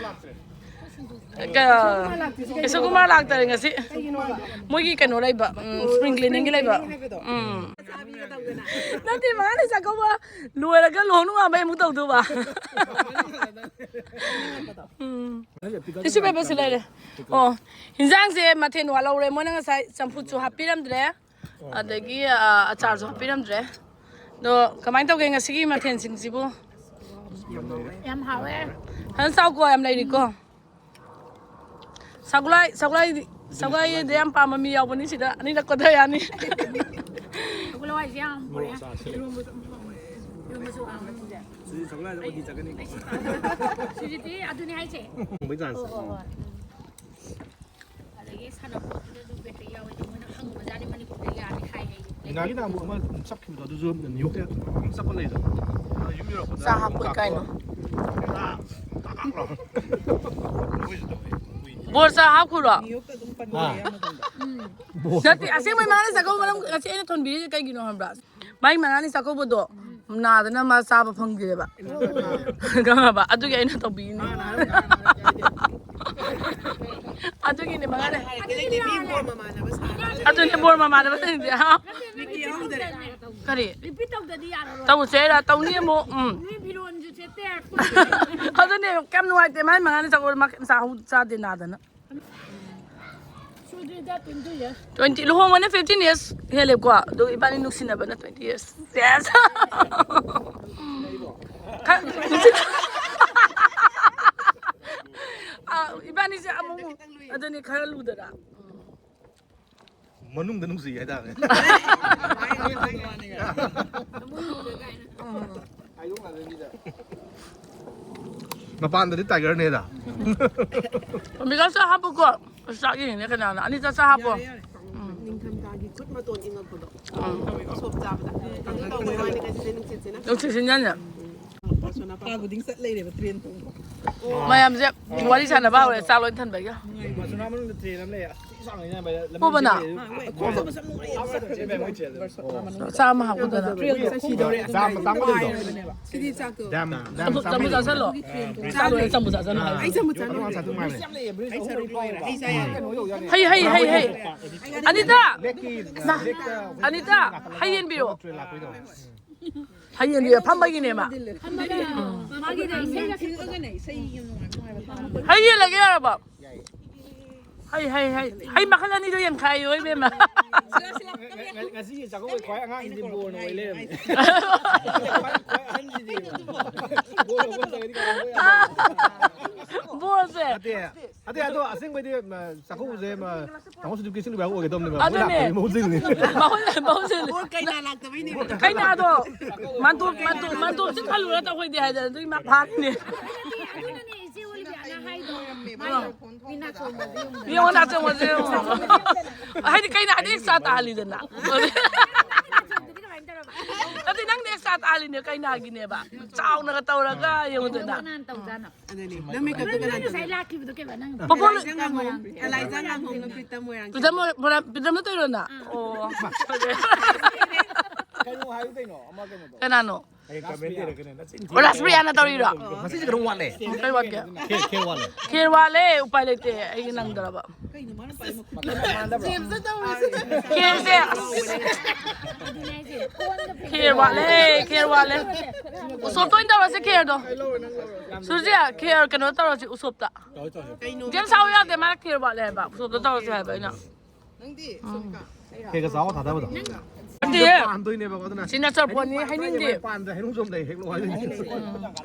ꯀ-, ꯀꯦꯁꯣ ꯀꯨꯃꯥꯔ ꯂꯥꯛꯇꯔꯦ ꯉꯁꯤ꯫ ꯃꯣꯏꯒꯤ ꯀꯩꯅꯣ ꯂꯩꯕ, ꯎꯝ, spring cleaningꯒꯤ ꯂꯩꯕ꯫ ꯎꯝ꯫ ꯅꯠꯇꯦ, ꯃꯉꯥꯅꯤ ꯆꯥꯛꯀꯧꯕ ꯂꯣꯏꯔꯒ ꯂꯨꯍꯣꯡ ꯅꯣꯡꯉꯥꯟꯕꯩ ꯑꯃꯨꯛ ꯇꯧꯗꯧꯕ꯫ ꯎꯝ꯫ Tissue paperꯁꯨ ꯂꯩꯔꯦ꯫ ꯑꯣ, ꯍꯤꯟꯖꯥꯡꯁꯦ ꯃꯊꯦꯜ ꯋꯥꯠꯍꯧꯔꯦ꯫ ꯃꯣꯏꯅ ꯉꯁꯥꯏ ꯆꯝꯐꯨꯠꯁꯨ ꯍꯥꯞꯄꯤꯔꯝꯗ꯭ꯔꯦ, ꯑꯗꯒꯤ, ꯑ, ꯑꯆꯥꯔꯁꯨ ꯍꯥꯞꯄꯤꯔꯝꯗ꯭ꯔꯦ꯫ ꯑꯗꯣ ꯀꯃꯥꯏꯅ ꯇꯧꯒꯦ ꯉꯁꯤꯒꯤ ꯃꯊꯦꯜꯁꯤꯡꯁꯤꯕꯨ? ꯌꯥꯝ ꯍꯥꯎꯋꯦ꯫ ꯐꯖꯅ ꯆꯥꯎꯀꯣ, ꯌꯥꯝ ꯂꯩꯔꯤꯀꯣ꯫ ꯁꯒꯣꯜ ꯍꯋꯥꯏ, ꯁꯒꯣꯜ ꯍꯋꯥꯏꯗꯤ, ꯁꯒꯣꯜ ꯍꯋꯥꯏꯗꯤ ꯌꯥꯝ ꯄꯥꯝꯕ ꯃꯤ ꯌꯥꯎꯕꯅꯤ ꯁꯤꯗ, ꯑꯅꯤꯔꯛ ꯀꯣꯊ ꯌꯥꯅꯤ꯫ ꯁꯒꯣꯜ ꯍꯋꯥꯏꯁꯦ ꯌꯥꯝ ꯄꯨꯔꯛꯑꯦ꯫ ꯏꯔꯣꯝꯕꯁꯨ ꯍꯥꯎꯋꯦ꯫ ꯁꯤꯗꯤ ꯁꯒꯣꯜ ꯍꯋꯥꯏꯗ ꯎꯇꯤ ꯆꯥꯒꯅꯤ꯫ ꯁꯤꯗꯤ ꯑꯗꯨꯅꯤ ꯍꯥꯏꯁꯦ꯫ ꯊꯣꯡꯕꯩ chance꯫ ꯍꯣꯏ, ꯍꯣꯏ, ꯍꯣꯏ꯫ ꯑꯗꯒꯤ ꯁꯥꯟꯅꯄꯣꯠꯇꯨꯗꯁꯨ battery ꯌꯥꯎꯋꯦ, ꯑꯗꯣ ꯃꯣꯏꯅ ꯈꯪꯕꯖꯥꯠꯅꯤ ꯃꯅꯤꯄꯨꯔꯗ ꯌꯥꯔꯦ ꯍꯥꯏ ꯍꯥꯏ꯫ ꯃꯤꯅꯥꯒꯤ ꯅꯍꯥꯟꯃꯨꯛ ꯑꯃ ꯆꯠꯈꯤꯕꯗꯣ, ꯑꯗꯨꯁꯨ ꯅ꯭ꯌꯨ ꯌꯣꯔꯛꯇ ꯌꯥꯝ ꯆꯠꯄ ꯂꯩꯗꯅ꯫ ꯑꯗꯣ ꯌꯨꯝ ꯌꯧꯔꯛꯄꯗ ꯆꯥ ꯍꯥꯞꯄꯣꯏ ꯀꯥꯏꯅꯣ꯫ ꯕꯣꯔ ꯆꯥ ꯍꯥꯞꯈꯨꯔꯣ? ꯅ꯭ꯌꯨ ꯌꯣꯔꯛꯇ ꯑꯗꯨꯝ ꯄꯟꯕ ꯍꯥ? ꯌꯥꯝ ꯑꯗꯨꯝ꯫ ꯅꯠꯇꯦ, ꯑꯁꯦꯡꯕꯩ ꯃꯥꯅ ꯆꯥꯛꯀꯧꯕ ꯃꯔꯝ ꯉꯁꯤ ꯑꯩꯅ ꯊꯣꯟꯕꯤꯔꯤꯁꯦ ꯀꯩꯒꯤꯅꯣ ꯈꯪꯕ꯭ꯔꯥ? ꯃꯥꯏ ꯃꯉꯥꯅꯤ ꯆꯥꯛꯀꯧꯕꯗꯣ ꯅꯥꯗꯅ ꯃꯥ ꯆꯥꯕ ꯐꯪꯗꯦꯕ꯫ ꯈꯪꯉꯕ? ꯑꯗꯨꯒꯤ ꯑꯩꯅ ꯇꯧꯕꯤꯔꯤꯅꯦ꯫ ꯑꯗꯨꯒꯤꯅꯦ ꯃꯉꯥꯅꯤ꯫ ꯑꯗꯨꯅꯦ ꯕꯣꯔ ꯃꯃꯥꯟꯅꯕꯁꯤꯡꯁꯦ, ꯍꯥ? ꯀꯔꯤ? Repeat ꯇꯧꯗꯗꯤ ꯌꯥꯔꯔꯣꯏ꯫ ꯇꯧꯁꯦ ꯍꯥꯏꯔ? ꯇꯧꯅꯤ ꯑꯃꯨꯛ꯫ ꯎꯝ꯫ ꯅꯣꯏ ꯐꯤꯔꯣꯜ ꯑꯗꯨꯅꯦ ꯀꯌꯥꯝ ꯅꯨꯡꯉꯥꯏꯇꯦ, ꯃꯥꯏ ꯃꯉꯥꯅꯤ ꯆꯥꯛꯀꯧꯕ ꯃꯥ ꯀꯩꯝ ꯆꯥꯍꯧ-, ꯆꯥꯗꯦ ꯅꯥꯗꯅ꯫ ꯁꯨꯗ꯭ꯔꯤꯗ twenty years꯫ Twenty, ꯂꯨꯍꯣꯡꯕꯅ fifteen years ꯍꯦꯜꯂꯦꯕꯀꯣ, ꯑꯗꯨꯒ ꯏꯕꯥꯅꯤ ꯅꯨꯡꯁꯤꯅꯕꯅ twenty years꯫ Yes꯫ ꯈ-, ꯅꯨꯡꯁꯤ-, ꯑ, ꯏꯕꯥꯅꯤꯁꯦ ꯑꯃꯨꯛ, ꯑꯗꯨꯅꯤ ꯈꯔ ꯂꯨꯗꯔꯥ? ꯃꯅꯨꯡꯗ ꯅꯨꯡꯁꯤ ꯍꯥꯏꯇꯥꯔꯦ꯫ ꯃꯄꯥꯟꯗꯗꯤ tiger ꯅꯦꯗ꯫ ꯃꯤꯒꯜꯁꯦ ꯍꯥꯞꯄꯨꯀꯣ꯫ ꯑꯁ, ꯆꯥꯛ ꯌꯦꯡꯉꯤꯅꯦ ꯀꯅꯥꯅ? ꯑꯅꯤꯇ ꯆꯥꯛ ꯍꯥꯞꯄꯣ꯫ ꯌꯥꯔꯦ, ꯌꯥꯔꯦ꯫ ꯎꯝ꯫ ꯅꯤꯡꯊꯝꯊꯥꯒꯤ ꯈꯨꯠ ꯃꯇꯣꯟ ꯏꯪꯉꯛꯄꯗꯣ꯫ ꯎꯝ꯫ ꯁꯣꯞ ꯆꯥꯕꯗ꯫ ꯀꯩꯅꯣ ꯇꯧꯕꯩ ꯋꯥꯅꯤ, ꯉꯁꯤꯁꯦ ꯅꯨꯡꯁꯤꯠꯁꯤꯅ꯫ ꯅꯨꯡꯁꯤꯠꯁꯤꯅꯅꯦ꯫ ꯄꯥ ꯈꯨꯗꯤꯡ ꯆꯠ ꯂꯩꯔꯦꯕ train ꯇꯣꯡꯕ꯫ ꯃꯌꯥꯝꯁꯦ ꯋꯥꯔꯤ ꯁꯥꯟꯅꯕ ꯍꯧꯔꯦ, ꯆꯥꯛ ꯂꯣꯏ ꯊꯟꯕꯒꯤ꯫ ꯃꯁꯨꯅꯥ ꯃꯅꯨꯡꯗ train ꯑꯃ ꯂꯩꯌꯦ꯫ ꯑꯁ, ꯊꯤ ꯁꯥꯡꯉꯤꯅꯦ, ꯚꯥꯏ꯫ ꯂꯝꯕꯤ ꯄꯨꯕꯅ? ꯆꯦꯜꯂꯦ꯫ ꯆꯥꯝꯃ ꯍꯥꯞꯄꯨꯗꯅ꯫ ꯆꯥꯝꯃ ꯇꯥꯡꯕꯗꯣ꯫ ꯆꯥꯝꯃ ꯇꯥꯡꯕꯗꯣ꯫ ꯁꯤꯗꯤ ꯆꯥꯛꯇꯣ꯫ ꯗꯥꯝ, ꯗꯥꯝ ꯆꯥꯝꯃ ꯆꯥꯝꯃ ꯆꯥꯝꯃ ꯆꯥꯁꯜꯂꯣ꯫ ꯆꯥꯝꯃ ꯆꯥꯁꯜꯂꯣ꯫ ꯑꯩ ꯆꯥꯝꯃ ꯆꯥꯅꯤꯡꯗꯦ꯫ ꯑꯩ ꯆꯥꯝꯃ ꯆꯥꯅꯤꯡꯗꯦ꯫ ꯑꯩ ꯆꯥꯔꯣꯏ꯫ ꯑꯩ ꯆꯥ ꯌꯥꯔꯦ꯫ ꯍꯩ, ꯍꯩ, ꯍꯩ, ꯍꯩ꯫ ꯑꯅꯤꯇꯥ! ꯅ-, ꯑꯅꯤꯇꯥ! ꯍꯩ ꯌꯦꯟꯕꯤꯌꯣ꯫ ꯍꯩ ꯌꯦꯟꯕꯤꯌꯣ꯫ ꯐꯝꯕꯒꯤꯅꯦ ꯃꯥ꯫ ꯐꯝꯕꯒ ꯃꯥꯒꯤꯅ ꯏꯁꯩꯒ ꯁꯛꯄꯗꯣ꯫ ꯍꯩ ꯌꯦꯜꯂꯒꯦ ꯌꯥꯔꯕꯣ? ꯍꯩ, ꯍꯩ, ꯍꯩ꯫ ꯍꯩ ꯃꯈꯜ ꯑꯅꯤꯗꯣ ꯌꯦꯟꯈꯥꯏꯌꯣ, ꯏꯕꯦꯝꯃ꯫ ꯉ-, ꯉꯁꯤꯒꯤ ꯆꯥꯛꯀꯧꯕꯒꯤ ꯈ꯭ꯋꯥꯏ ꯑꯉꯥꯡꯁꯤꯗꯤ ꯕꯣꯔꯅ ꯑꯣꯏ ꯂꯩꯔꯝꯃꯦ꯫ ꯈ꯭ꯋꯥꯏ, ꯈ꯭ꯋꯥꯏ ꯑꯍꯟꯁꯤꯗꯤ ꯕꯣꯔ ꯂꯧꯕ ꯅꯠꯇ꯭ꯔꯒꯗꯤ ꯀꯅꯥ ꯂꯧꯕ ꯌꯥꯗꯕꯅꯣ? ꯕꯣꯔꯁꯦ꯫ ꯅꯠꯇꯦ, ꯅꯠꯇꯦ, ꯑꯗꯣ ꯑꯁꯦꯡꯕꯩꯗꯤ, ꯃ, ꯆꯥꯛꯀꯧꯕꯁꯦ, ꯃ, ꯇꯥꯃꯣ ꯁꯤꯗꯤ ꯀꯦꯁꯤꯡ ꯂꯨꯕ ꯌꯥꯎ ꯑꯣꯏꯒꯗꯕꯅꯦꯕ꯫ ꯃꯣꯏ ꯑꯗꯨꯅꯦ꯫ ꯂꯥꯛꯄꯒꯤ ꯃꯍꯨꯠ ꯁꯤꯜꯂꯤꯅꯦ꯫ ꯃꯍꯨꯠ, ꯃꯍꯨꯠ ꯁꯤꯜꯂꯤ꯫ ꯕꯣꯔ ꯀꯩꯅꯥ ꯂꯥꯛꯇꯕꯩꯅꯦ꯫ ꯀꯩꯅꯥꯗꯣ ꯃꯥꯟꯇꯣꯞ, ꯃꯥꯟꯇꯣꯞ, ꯃꯥꯟꯇꯣꯞꯁꯤ ꯈꯜꯂꯨꯔ ꯇꯧꯍꯩꯗꯦ ꯍꯥꯏꯗꯅ ꯑꯗꯨꯒꯤ ꯃꯥ ꯐꯥꯔꯤꯅꯦ꯫ ꯑꯗꯨꯅꯅꯦ, ꯑꯗꯨꯅꯅꯦ ꯏꯆꯦ ꯑꯣꯂꯤꯕꯤꯌꯥꯅ ꯍꯥꯏꯗꯣ꯫ ꯃꯥꯅ ꯃꯤ ꯅꯥꯆꯣꯝꯕꯁꯦ ꯌꯦꯡꯉꯨ꯫ ꯌꯦꯡꯉꯣ, ꯅꯥꯆꯣꯝꯕꯁꯦ ꯌꯦꯡꯉꯣ꯫ ꯍꯥꯏꯗꯤ ꯀꯩꯅꯥꯗꯤ extra ꯇꯥꯍꯜꯂꯤꯗꯅ꯫ ꯅꯥꯆꯣꯝꯗꯗꯤ ꯀꯃꯥꯏꯅ ꯇꯧꯔꯕ? ꯑꯗꯨꯗꯤ ꯅꯪꯗꯤ extra ꯇꯥꯍꯜꯂꯤꯅꯦ ꯀꯩꯅꯥꯒꯤꯅꯦꯕ꯫ ꯆꯥꯎꯅꯒ ꯇꯧꯔꯒ ꯌꯦꯡꯉꯨꯗꯅ꯫ ꯀꯅꯥꯅ ꯇꯧꯖꯥꯠꯅꯣ? ꯑꯗꯨꯅꯦ꯫ ꯅꯪ makeupꯇꯣ ꯀꯅꯥ ꯉꯁꯥꯏ ꯇꯧꯒꯦ? ꯂꯥꯛꯈꯤꯕꯗꯣ ꯀꯩꯕ ꯅꯪ? ꯄꯣꯄꯣ ꯑꯦꯂꯥꯏꯖꯥ ꯉꯥꯉꯣꯝ, ꯑꯦꯂꯥꯏꯖꯥ ꯉꯥꯉꯣꯝꯒ ꯄ꯭ꯔꯤꯇꯝ ꯃꯣꯏꯔꯥꯡꯊꯦꯝ꯫ ꯄ꯭ꯔꯤꯇꯝ ꯃꯣꯏ-, ꯃꯣꯏꯔꯥꯡ-, ꯄ꯭ꯔꯤꯇꯝꯅ ꯇꯧꯔꯣ ꯅꯪ? ꯑꯥ꯫ ꯑꯣ꯫ ꯀꯩꯅꯣ ꯍꯥꯏꯌꯨ ꯀꯩꯅꯣ, ꯑꯃ ꯀꯩꯅꯣꯗꯣ꯫ ꯀꯅꯥꯅꯣ? ꯍꯌꯦꯡ ꯀꯃꯦꯟ ꯇꯧꯔꯛꯀꯅꯤ, ꯅꯆꯤꯟ ꯊꯤꯕ꯫ ꯑꯣ, ꯔꯥꯁꯄ꯭ꯔꯤꯌꯥꯅ ꯇꯧꯔꯤꯔꯣ? ꯉꯁꯤꯁꯦ ꯀꯩꯅꯣ ꯋꯥꯠꯂꯦ꯫ ꯀꯩ ꯋꯥꯠꯀꯦ? ꯈꯦ-, ꯈꯦꯔ ꯋꯥꯠꯂꯦ꯫ ꯈꯦꯔ ꯋꯥꯠꯂꯦ, ꯎꯄꯥꯏ ꯂꯩꯇꯦ, ꯑꯩꯒꯤ ꯅꯪꯗ꯭ꯔꯕ꯫ ꯈꯦꯔꯁꯦ, ꯑꯁ꯫ ꯈꯦꯔ ꯋꯥꯠꯂꯦ, ꯈꯦꯔ ꯋꯥꯠꯂꯦ꯫ ꯎꯁꯣꯞꯇ ꯑꯣꯏꯅ ꯇꯧꯔꯁꯦ, ꯈꯦꯔꯗꯣ꯫ ꯁꯨꯔꯖꯤꯌꯥ, ꯈꯦꯔ ꯀꯩꯅꯣ ꯇꯧꯔꯁꯤ, ꯎꯁꯣꯞꯇ꯫ ꯀꯩꯝ ꯁꯥꯎ ꯌꯥꯗꯦ, ꯃꯥꯅ ꯈꯦꯔ ꯋꯥꯠꯂꯦ ꯍꯥꯏꯕ, ꯎꯁꯣꯞꯇ ꯇꯧꯔꯁꯦ ꯍꯥꯏꯕ ꯑꯩꯅ꯫ ꯅꯪꯗꯤ ꯁꯣꯝꯀꯥ꯫ ꯈꯦꯔꯒ ꯆꯥꯎ ꯊꯥꯗꯕꯗꯣ꯫ ꯅꯠꯇꯦ꯫ ꯄꯥꯟꯗꯣꯏꯅꯦꯕꯀꯣ ꯑꯗꯨꯅ꯫ ꯁꯤꯅ ꯆꯣꯔꯐꯣꯟꯅꯤ, ꯍꯥꯏꯅꯤꯡꯗꯦ꯫ ꯄꯥꯟꯗ꯭ꯔꯦ, ꯍꯩꯅꯧꯁꯨ ꯑꯃ ꯂꯩ, ꯍꯦꯛꯂꯛꯑꯣ ꯍꯥꯏꯗꯣꯏꯅꯦ꯫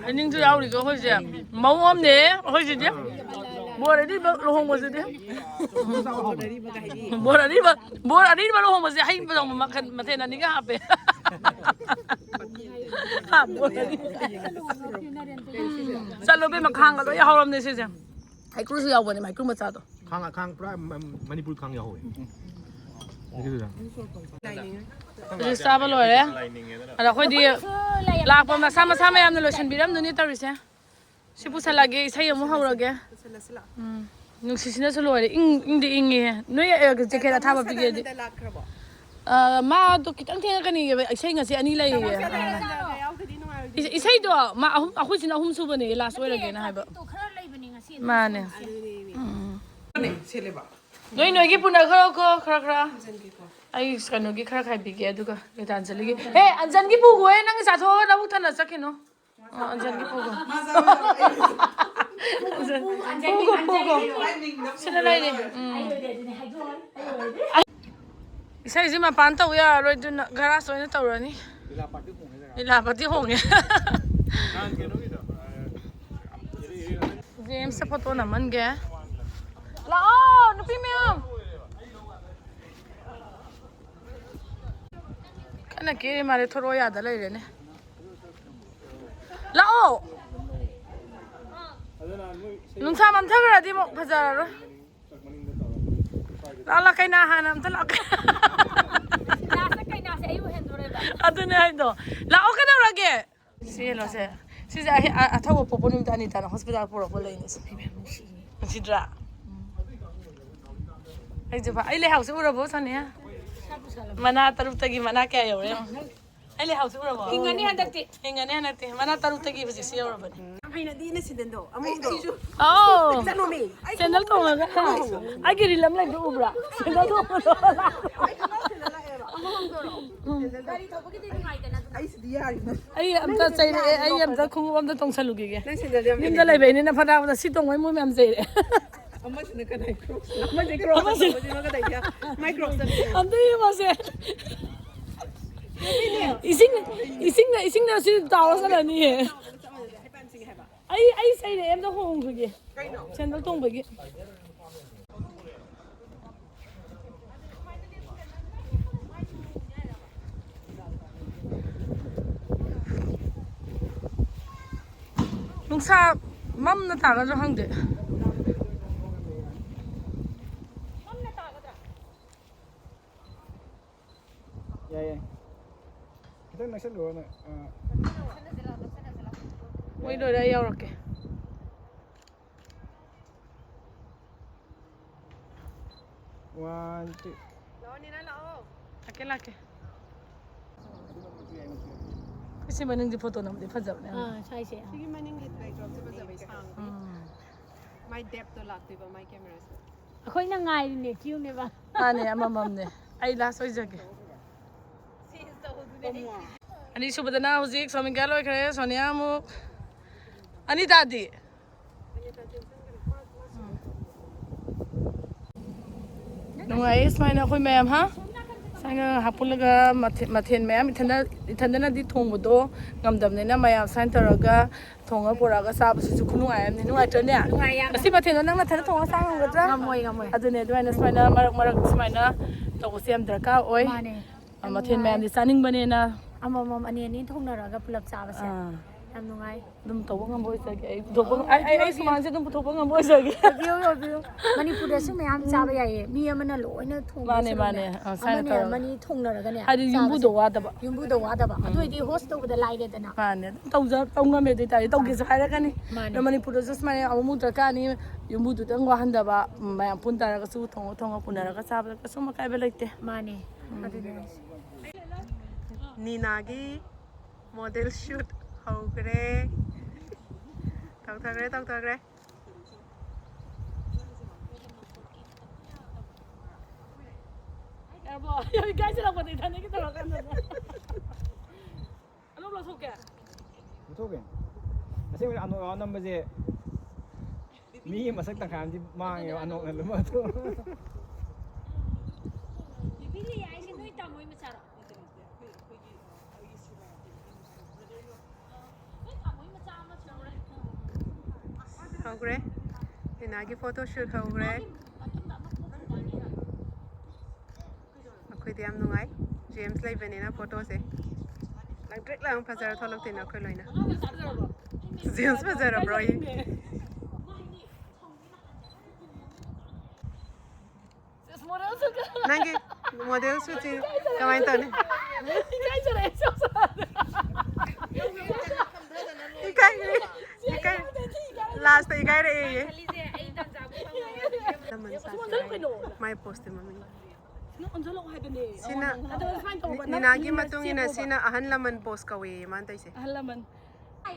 ꯍꯩꯅꯤꯡꯁꯨ ꯌꯥꯎꯔꯤꯀꯣ ꯑꯩꯈꯣꯏꯁꯦ꯫ ꯃꯧ ꯑꯃꯅꯦ ꯑꯩꯈꯣꯏꯁꯤꯗꯤ꯫ ꯕꯣꯔ ꯑꯔꯤꯕ ꯂꯨꯍꯣꯡꯕꯁꯤꯗꯤ꯫ ꯕꯣꯔ ꯑꯔꯤꯕ, ꯕꯣꯔ ꯑꯔꯤꯕ ꯂꯨꯍꯣꯡꯕꯁꯦ ꯍꯩ ꯃꯈꯜ ꯃꯊꯦꯜ ꯑꯅꯤꯒ ꯍꯥꯞꯄꯦ꯫ ꯍꯥ, ꯕꯣꯔ ꯑꯔꯤꯕ꯫ ꯆꯠꯂꯣ ꯏꯕꯦꯝꯃ, ꯈꯥꯡꯒ ꯂꯣꯏ ꯌꯥꯍꯧꯔꯝꯅꯦ ꯁꯤꯁꯦ꯫ ꯍꯩꯀ꯭ꯔꯨꯁꯨ ꯌꯥꯎꯕꯅꯦ, ꯍꯩꯀ꯭ꯔꯨ ꯃꯆꯥꯗꯣ꯫ ꯈꯥꯡ, ꯈꯥꯡ ꯄꯨꯔꯥ ꯃ-, ꯃꯅꯤꯄꯨꯔ ꯈꯥꯡ ꯌꯥꯎꯍꯧꯋꯦ꯫ ꯑꯗꯨꯒꯤꯗꯨꯗ꯫ ꯍꯧꯖꯤꯛ ꯆꯥꯕ ꯂꯣꯏꯔꯦ꯫ ꯑꯗ ꯑꯩꯈꯣꯏꯗꯤ ꯂꯥꯛꯄ ꯃꯁꯥ ꯃꯁꯥ ꯃꯌꯥꯝꯅ ꯂꯣꯏꯁꯤꯟꯕꯤꯔꯝꯗꯣꯏꯅꯤ ꯇꯧꯔꯤꯁꯦ꯫ ꯁꯤ ꯄꯨꯁꯜꯂꯛꯑꯒꯦ, ꯏꯁꯩ ꯑꯃꯨꯛ ꯍꯧꯔꯒꯦ꯫ ꯎꯝ꯫ ꯅꯨꯡꯁꯤꯠꯁꯤꯅꯁꯨ ꯂꯣꯏꯔꯦ꯫ ꯏꯪ-, ꯏꯪꯗꯤ ꯏꯪꯉꯤꯍꯦ꯫ ꯅꯣꯏ, ꯑ, ꯖꯦꯀꯦꯠ ꯑꯊꯥꯕ ꯄꯤꯒꯦꯗꯤ꯫ ꯑ, ꯃꯥꯗꯣ ꯈꯤꯇꯪ ꯊꯦꯡꯉꯛꯀꯅꯤꯌꯦ, ꯏꯁꯩ ꯉꯁꯤ ꯑꯅꯤ ꯂꯩꯌꯦ꯫ ꯏꯁ-, ꯏꯁꯩꯗꯣ ꯃꯥ ꯑꯍꯨꯝ, ꯑꯩꯈꯣꯏꯁꯤꯅ ꯑꯍꯨꯝ ꯁꯨꯕꯅꯦ, ꯂꯥꯁ ꯑꯣꯏꯔꯒꯦꯅ ꯍꯥꯏꯕ꯫ ꯃꯥꯅꯦ꯫ ꯎꯝ꯫ ꯅꯣꯏ ꯅꯣꯏꯒꯤ ꯄꯨꯅꯈ꯭ꯔꯣꯀꯣ, ꯈꯔ ꯈꯔ꯫ ꯑꯩ ꯀꯩꯅꯣꯒꯤ ꯈꯔ ꯈꯥꯏꯕꯤꯒꯦ, ꯑꯗꯨꯒ ꯒꯤꯇꯥꯟꯖꯂꯤꯒꯤ꯫ ꯍꯦ, ꯑꯟꯖꯟꯒꯤ ꯄꯨꯈꯣꯍꯦ, ꯅꯪ ꯆꯥꯊꯣꯛꯑꯒ ꯅꯕꯨꯛ ꯊꯟꯅ ꯆꯠꯈꯤꯅꯣ꯫ ꯑ, ꯑꯟꯖꯟꯒꯤ ꯄꯨꯈꯣ꯫ ꯑꯟꯖꯟ, ꯄꯨꯈꯣ, ꯄꯨꯈꯣ꯫ ꯁꯤꯗ ꯂꯩꯔꯦ꯫ ꯎꯝ꯫ ꯏꯁꯩꯁꯤ ꯃꯄꯥꯟ ꯇꯧ ꯌꯥꯔꯔꯣꯏ, ꯑꯗꯨꯅ ꯒꯔꯥꯖ ꯑꯣꯏꯅ ꯇꯧꯔꯅꯤ꯫ ꯂꯤꯂꯥꯄꯥꯇꯤ ꯍꯣꯡꯉꯦ꯫ ꯖꯦꯝꯁꯇ ꯐꯣꯇꯣ ꯅꯝꯍꯟꯒꯦ꯫ ꯂꯥꯛꯑꯣ, ꯅꯨꯄꯤ ꯃꯌꯥꯝ꯫ ꯀꯟꯅ ꯀꯦꯔꯤ ꯃꯥꯜꯂꯦ, ꯊꯣꯔꯛꯑꯣ ꯌꯥꯗ ꯂꯩꯔꯦꯅꯦ꯫ ꯂꯥꯛꯑꯣ꯫ ꯅꯨꯡꯁꯥ ꯃꯝꯊꯈ꯭ꯔꯗꯤ ꯑꯃꯨꯛ ꯐꯖꯔꯔꯣꯏ꯫ ꯂꯥꯛꯑꯣ, ꯂꯥꯛꯑꯣ, ꯀꯩꯅꯥ ꯍꯥꯟꯅ ꯑꯝꯇ ꯂꯥꯛꯑꯣ꯫ ꯂꯥꯁꯇ ꯀꯩꯅꯥꯁꯦ ꯑꯩꯕꯨ ꯍꯦꯟꯗꯣꯔꯦꯕ꯫ ꯑꯗꯨꯅꯦ ꯍꯥꯏꯗꯣ꯫ ꯂꯥꯛꯑꯣ, ꯀꯩꯗꯧꯔꯒꯦ? ꯁꯤ ꯌꯦꯡꯉꯣꯁꯦ꯫ ꯁꯤꯁꯦ ꯑꯍꯤ-, ꯑ-, ꯑꯊꯧꯕ ꯄꯣꯛꯄ ꯅꯨꯃꯤꯠꯇ ꯑꯅꯤꯇꯥꯅ ꯍꯣꯁꯄꯤꯇꯥꯜ ꯄꯨꯔꯛꯄ ꯂꯩꯅꯦ ꯁꯦ꯫ ꯅꯨꯡꯁꯤꯗ꯭ꯔꯥ? ꯑꯩꯁꯨ ꯐ-, ꯑꯩ ꯂꯩꯍꯥꯎꯁꯦ ꯎꯔꯕꯣ, ꯁꯣꯅꯤꯌꯥ? ꯃꯅꯥ ꯇꯔꯨꯛꯇꯒꯤ ꯃꯅꯥ ꯀꯌꯥ ꯌꯧꯔꯦ? ꯑꯩ ꯂꯩꯍꯥꯎꯁꯤ ꯎꯔꯕꯣ? ꯍꯤꯡꯒꯅꯤ ꯍꯟꯗꯛꯇꯤ꯫ ꯍꯤꯡꯒꯅꯤ ꯍꯟꯗꯛꯇꯤ꯫ ꯃꯅꯥ ꯇꯔꯨꯛꯇꯒꯤ ꯍꯧꯖꯤꯛꯁꯤ ꯌꯧꯔꯕꯅꯤ꯫ ꯌꯥꯝ ꯍꯩꯅꯗꯤ ꯅ ꯁꯤꯟꯗꯟꯗꯣ ꯑꯃꯨꯛꯗꯣ꯫ ꯑꯧ꯫ ꯆꯠꯂꯣꯃꯤ꯫ ꯑꯩ ꯁꯦꯟꯗꯜ ꯇꯣꯡꯉꯒ꯫ ꯑꯩꯒꯤ ꯔꯤꯜ ꯑꯃ ꯂꯩꯕꯗꯣ ꯎꯕ꯭ꯔꯥ? ꯁꯦꯟꯗꯜ ꯇꯣꯡꯉꯒ꯫ ꯑꯩ ꯈꯪꯍꯧꯗꯅ ꯂꯥꯛꯑꯦꯕ꯫ ꯑꯃꯨꯛ ꯍꯣꯡꯗꯣꯔꯛꯑꯣ꯫ ꯁꯦꯟꯗꯜ ꯒꯥꯔꯤ ꯊꯧꯕꯒꯤꯗꯤ ꯅꯨꯡꯉꯥꯏꯗꯅ ꯑꯗꯨꯅ꯫ ꯑꯩꯁꯤꯗꯤ ꯌꯥꯔꯤꯅ꯫ ꯑꯩ ꯑꯝꯇ ꯆꯩꯔꯛꯑꯦ꯫ ꯑꯩ ꯑꯝꯇ ꯈꯣꯡꯎꯞ ꯑꯝꯇ ꯇꯣꯡꯁꯜꯂꯨꯈꯤꯒꯦ꯫ ꯅꯪ ꯁꯦꯟꯗꯜꯗꯤ ꯌꯥꯝ ꯌꯨꯝꯗ ꯍꯩꯅꯗꯦ꯫ ꯂꯩꯕꯩꯅꯤꯅ ꯐꯅꯕꯗ ꯁꯤ ꯇꯣꯡꯕꯩ ꯃꯣꯏ ꯃꯌꯥꯝ ꯆꯩꯔꯛꯑꯦ꯫ ꯑꯃꯁꯤꯅ ꯀꯗꯥꯏ ꯀ꯭ꯔꯣꯛꯁ? ꯑꯃꯁꯦ ꯀ꯭ꯔꯣꯛꯁ ꯑꯃꯁꯦ ꯑꯃꯁꯤꯅ ꯀꯗꯥꯏ ꯀ꯭ꯔꯣꯛꯁ? ꯃꯥꯏ ꯀ꯭ꯔꯣꯛꯁ ꯑꯃꯁꯦ꯫ ꯑꯝꯇ ꯌꯦꯡꯉꯣꯁꯦ꯫ ꯏꯁꯤꯡ, ꯏꯁꯤꯡꯗ, ꯏꯁꯤꯡꯗ ꯁꯤ ꯇꯥꯎꯔ ꯆꯠꯂꯅꯤꯌꯦ꯫ ꯑꯩ, ꯑꯩ ꯁꯩꯔꯦ ꯑꯝꯇ ꯍꯣꯡꯈꯤꯒꯦ꯫ ꯁꯦꯟꯗꯜ ꯇꯣꯡꯕꯒꯤ꯫ ꯅꯨꯡꯁꯥ ꯃꯝꯅ ꯇꯥꯒꯗ꯭ꯔꯥ ꯈꯪꯗꯦ꯫ ꯌꯥꯏ, ꯌꯥꯏ꯫ ꯈꯤꯇꯪ ꯅꯛꯁꯜꯂꯨꯔꯣ ꯅꯪ꯫ ꯑꯥ꯫ ꯃꯣꯏ ꯂꯣꯏꯔ ꯑꯩ ꯌꯧꯔꯛꯀꯦ꯫ One, two. ꯂꯥꯛꯑꯣ, ꯅꯦꯅꯥ, ꯂꯥꯛꯑꯣ꯫ ꯂꯥꯛꯀꯦ, ꯂꯥꯛꯀꯦ꯫ ꯑꯩꯈꯣꯏ ꯁꯤ ꯃꯅꯤꯡꯁꯦ ꯐꯣꯇꯣ ꯅꯝꯕꯗꯤ ꯐꯖꯕꯅꯦ ꯌꯥꯝꯅ꯫ ꯑꯥ, ꯁ꯭ꯋꯥꯏꯁꯦ꯫ ꯁꯤꯒꯤ ꯃꯅꯤꯡꯒꯤ backdropꯁꯦ ꯐꯖꯕꯩ ꯁꯥꯡꯕꯅꯦ꯫ ꯎꯝ꯫ My depꯇꯣ ꯂꯥꯛꯇꯣꯏꯕ, my cameraꯁꯦ꯫ ꯑꯩꯈꯣꯏꯅ ꯉꯥꯏꯔꯤꯅꯦ, queueꯅꯦꯕ꯫ ꯃꯥꯅꯦ, ꯑꯃꯃꯝꯅꯦ꯫ ꯑꯩ last ꯑꯣꯏꯖꯒꯦ꯫ ꯑꯅꯤꯁꯨꯕꯗꯅ ꯍꯧꯖꯤꯛ ꯁꯣꯃꯤꯀꯥ ꯂꯣꯏꯈ꯭ꯔꯦ, ꯁꯣꯅꯤꯌꯥ ꯑꯃꯨꯛ꯫ ꯑꯅꯤꯇꯥꯗꯤ? ꯅꯨꯡꯉꯥꯏꯌꯦ ꯁꯨꯃꯥꯏꯅ ꯑꯩꯈꯣꯏ ꯃꯌꯥꯝ, ꯍꯥ? ꯁꯨꯃꯥꯏꯅ ꯍꯥꯞꯄꯨꯜꯂꯒ ꯃꯊꯦꯜ, ꯃꯊꯦꯜ ꯃꯌꯥꯝ ꯏꯊꯟꯗ, ꯏꯊꯟꯗꯅꯗꯤ ꯊꯣꯡꯕꯗꯣ ꯉꯝꯗꯕꯅꯤꯅ ꯃꯌꯥꯝ ꯁꯨꯃꯥꯏꯅ ꯇꯧꯔꯒ ꯊꯣꯡꯉ ꯄꯨꯔꯛꯑꯒ ꯆꯥꯕꯁꯤꯁꯨ ꯈꯨꯅꯨꯡꯉꯥꯏ ꯑꯃꯅꯤ꯫ ꯅꯨꯡꯉꯥꯏꯇ꯭ꯔꯅꯦ? ꯅꯨꯡꯉꯥꯏ ꯌꯥꯝꯅ꯫ ꯉꯁꯤ ꯃꯊꯦꯜꯗꯣ ꯅꯪ ꯅꯊꯟꯗ ꯊꯣꯡꯉ ꯆꯥ ꯉꯝꯒꯗ꯭ꯔꯥ? ꯉꯝꯃꯣꯏ, ꯉꯝꯃꯣꯏ꯫ ꯑꯗꯨꯅꯦ, ꯑꯗꯨꯃꯥꯏꯅ ꯁꯨꯃꯥꯏꯅ ꯃꯔꯛ ꯃꯔꯛ ꯁꯨꯃꯥꯏꯅ ꯇꯧꯕꯁꯦ ꯌꯥꯝ ꯗꯔꯀꯥꯔ ꯑꯣꯏ꯫ ꯃꯥꯅꯦ꯫ ꯑ, ꯌꯥꯝ ꯃꯊꯦꯜ ꯅꯨꯡꯉꯥꯏ꯫ ꯃꯌꯥꯝꯗꯤ ꯆꯥꯅꯤꯡꯕꯅꯦꯅ꯫ ꯑꯃꯃꯝ, ꯑꯅꯤ ꯑꯅꯤ ꯊꯣꯡꯅꯔꯒ ꯄꯨꯂꯞ ꯆꯥꯕꯁꯦ꯫ ꯑꯥ꯫ ꯌꯥꯝ ꯅꯨꯡꯉꯥꯏ꯫ ꯑꯗꯨꯝ ꯇꯧꯕ ꯉꯝꯕ ꯑꯣꯏꯖꯒꯦ꯫ ꯑꯩ ꯄꯨꯊꯣꯛꯄ ꯉꯝ-, ꯑꯩ, ꯑꯩ, ꯑꯩ ꯁꯨꯃꯥꯡꯁꯦ ꯑꯗꯨꯝ ꯄꯨꯊꯣꯛꯄ ꯉꯝꯕ ꯑꯣꯏꯖꯒꯦ꯫ ꯑꯣꯏꯕꯤꯌꯨ, ꯑꯣꯏꯕꯤꯌꯨ꯫ ꯃꯅꯤꯄꯨꯔꯗꯁꯨ ꯃꯌꯥꯝ ꯆꯥꯕ ꯌꯥꯏꯌꯦ꯫ ꯃꯤ ꯑꯃꯅ ꯂꯣꯏꯅ ꯊꯣꯡꯕ ꯃꯥꯅꯦ, ꯁꯔꯨꯛꯅꯦ꯫ ꯃꯥꯅꯦ꯫ ꯑꯥ, ꯁꯨꯃꯥꯏꯅ ꯑꯃꯅꯦ ꯇꯧꯔꯒ꯫ ꯑꯃꯅꯤ ꯊꯣꯡꯅꯔꯒꯅꯦ ꯍꯥꯏꯗꯤ ꯆꯥꯕꯁꯦ꯫ ꯌꯨꯝꯕꯨꯗꯣ ꯋꯥꯗꯕ꯫ ꯌꯨꯝꯕꯨꯗꯣ ꯋꯥꯗꯕ꯫ ꯎꯝ꯫ ꯑꯗꯨ ꯑꯣꯏꯗꯤ host ꯇꯧꯕꯗ ꯂꯥꯏꯔꯦꯗꯅ꯫ ꯃꯥꯅꯦ꯫ ꯑꯗꯨꯝ ꯇꯧꯖ-, ꯇꯧ ꯉꯝꯃꯦ ꯑꯗꯨ ꯑꯣꯏꯇꯥꯔꯗꯤ ꯇꯧꯒꯦꯁꯨ ꯍꯥꯏꯔꯛꯀꯅꯤ꯫ ꯃꯥꯅꯦ꯫ ꯑꯗꯣ ꯃꯅꯤꯄꯨꯔꯗꯁꯨ ꯁꯨꯃꯥꯏꯅ ꯑꯃꯨꯛꯃꯨꯛ ꯗꯔꯀꯥꯔꯅꯤ꯫ ꯌꯨꯝꯕꯨꯗꯨꯗꯪ ꯋꯥꯍꯟꯗꯕ, ꯎꯝ, ꯃꯌꯥꯝ ꯄꯨꯟ ꯇꯥꯔꯒꯁꯨ ꯊꯣꯡꯉ ꯊꯣꯡꯉ ꯄꯨꯅꯔꯒ ꯆꯥꯕꯗ ꯀꯩꯁꯨꯝ ꯑꯀꯥꯏꯕ ꯂꯩꯇꯦ꯫ ꯃꯥꯅꯦ꯫ ꯑꯗꯨꯅꯦ ꯍꯥꯏꯁꯦ꯫ ꯅꯤꯅꯥꯒꯤ ꯃꯣꯗꯦꯜ ꯁꯨꯠ ꯍꯧꯈ꯭ꯔꯦ꯫ ꯇꯧꯊꯈ꯭ꯔꯦ, ꯇꯧꯊꯈ꯭ꯔꯦ꯫ ꯌꯥꯔꯕꯣ? ꯌꯥꯝ ꯏꯀꯥꯏꯁꯤꯜꯂꯛꯄꯗ ꯏꯊꯟꯗꯒꯤ ꯇꯧꯔꯀꯥꯟꯗ꯫ ꯑꯅꯧꯕ ꯂꯧꯊꯣꯛꯀꯦ꯫ ꯂꯧꯊꯣꯛꯀꯦ꯫ ꯑꯁꯦꯡꯕꯗꯤ ꯑꯅꯣꯛ ꯌꯥꯎꯔ ꯅꯝꯕꯁꯦ ꯃꯤꯒꯤ ꯃꯁꯛ ꯇꯪꯈꯥꯏ ꯑꯃꯗꯤ ꯃꯥꯡꯉꯦꯕ, ꯑꯅꯣꯛꯅ ꯂꯨꯝꯕꯗꯣ꯫ ꯕꯤꯕꯤꯂꯤ ꯍꯥꯏꯁꯦ ꯅꯣꯏ ꯇꯥꯃꯣꯏ ꯃꯆꯥꯔꯣ? ꯍꯧꯈ꯭ꯔꯦ꯫ ꯏꯅꯥꯒꯤ ꯐꯣꯇꯣ ꯁꯨꯠ ꯍꯧꯈ꯭ꯔꯦ꯫ ꯑꯩꯈꯣꯏꯗꯤ ꯌꯥꯝ ꯅꯨꯡꯉꯥꯏ꯫ ꯖꯦꯝꯁ ꯂꯩꯕꯅꯤꯅ ꯐꯣꯇꯣꯁꯦ ꯂꯪꯇ꯭ꯔꯤꯛ ꯂꯪ ꯐꯖꯔ ꯊꯣꯛꯂꯛꯇꯣꯏꯅꯦ ꯑꯩꯈꯣꯏ ꯂꯣꯏꯅ꯫ ꯖꯦꯝꯁ ꯐꯖꯔꯕ꯭ꯔꯣ ꯑꯩ? ꯅꯪꯒꯤ ꯃꯣꯗꯦꯜ ꯁꯨꯠꯁꯤ ꯀꯃꯥꯏꯅ ꯇꯧꯅꯤ? ꯏꯀꯥꯏꯈ꯭ꯔꯦ꯫ ꯏꯀꯥꯏ-, ꯂꯥꯁꯇ ꯏꯀꯥꯏꯔꯛꯑꯦꯌꯦ꯫ ꯂꯃꯟ ꯁꯥꯠꯈ꯭ꯔꯦ꯫ ꯃꯥꯏ ꯄꯣꯁꯇꯤ ꯃꯃꯤꯡ꯫ ꯁꯤꯅ ꯅꯤꯅꯥꯒꯤ ꯃꯇꯨꯡ ꯏꯟꯅ ꯁꯤꯅ ꯑꯍꯜ ꯂꯃꯟ ꯄꯣꯁ ꯀꯧꯋꯦꯌꯦ ꯃꯥꯅ ꯇꯧꯔꯤꯁꯦ꯫ ꯑꯍꯜ ꯂꯃꯟ꯫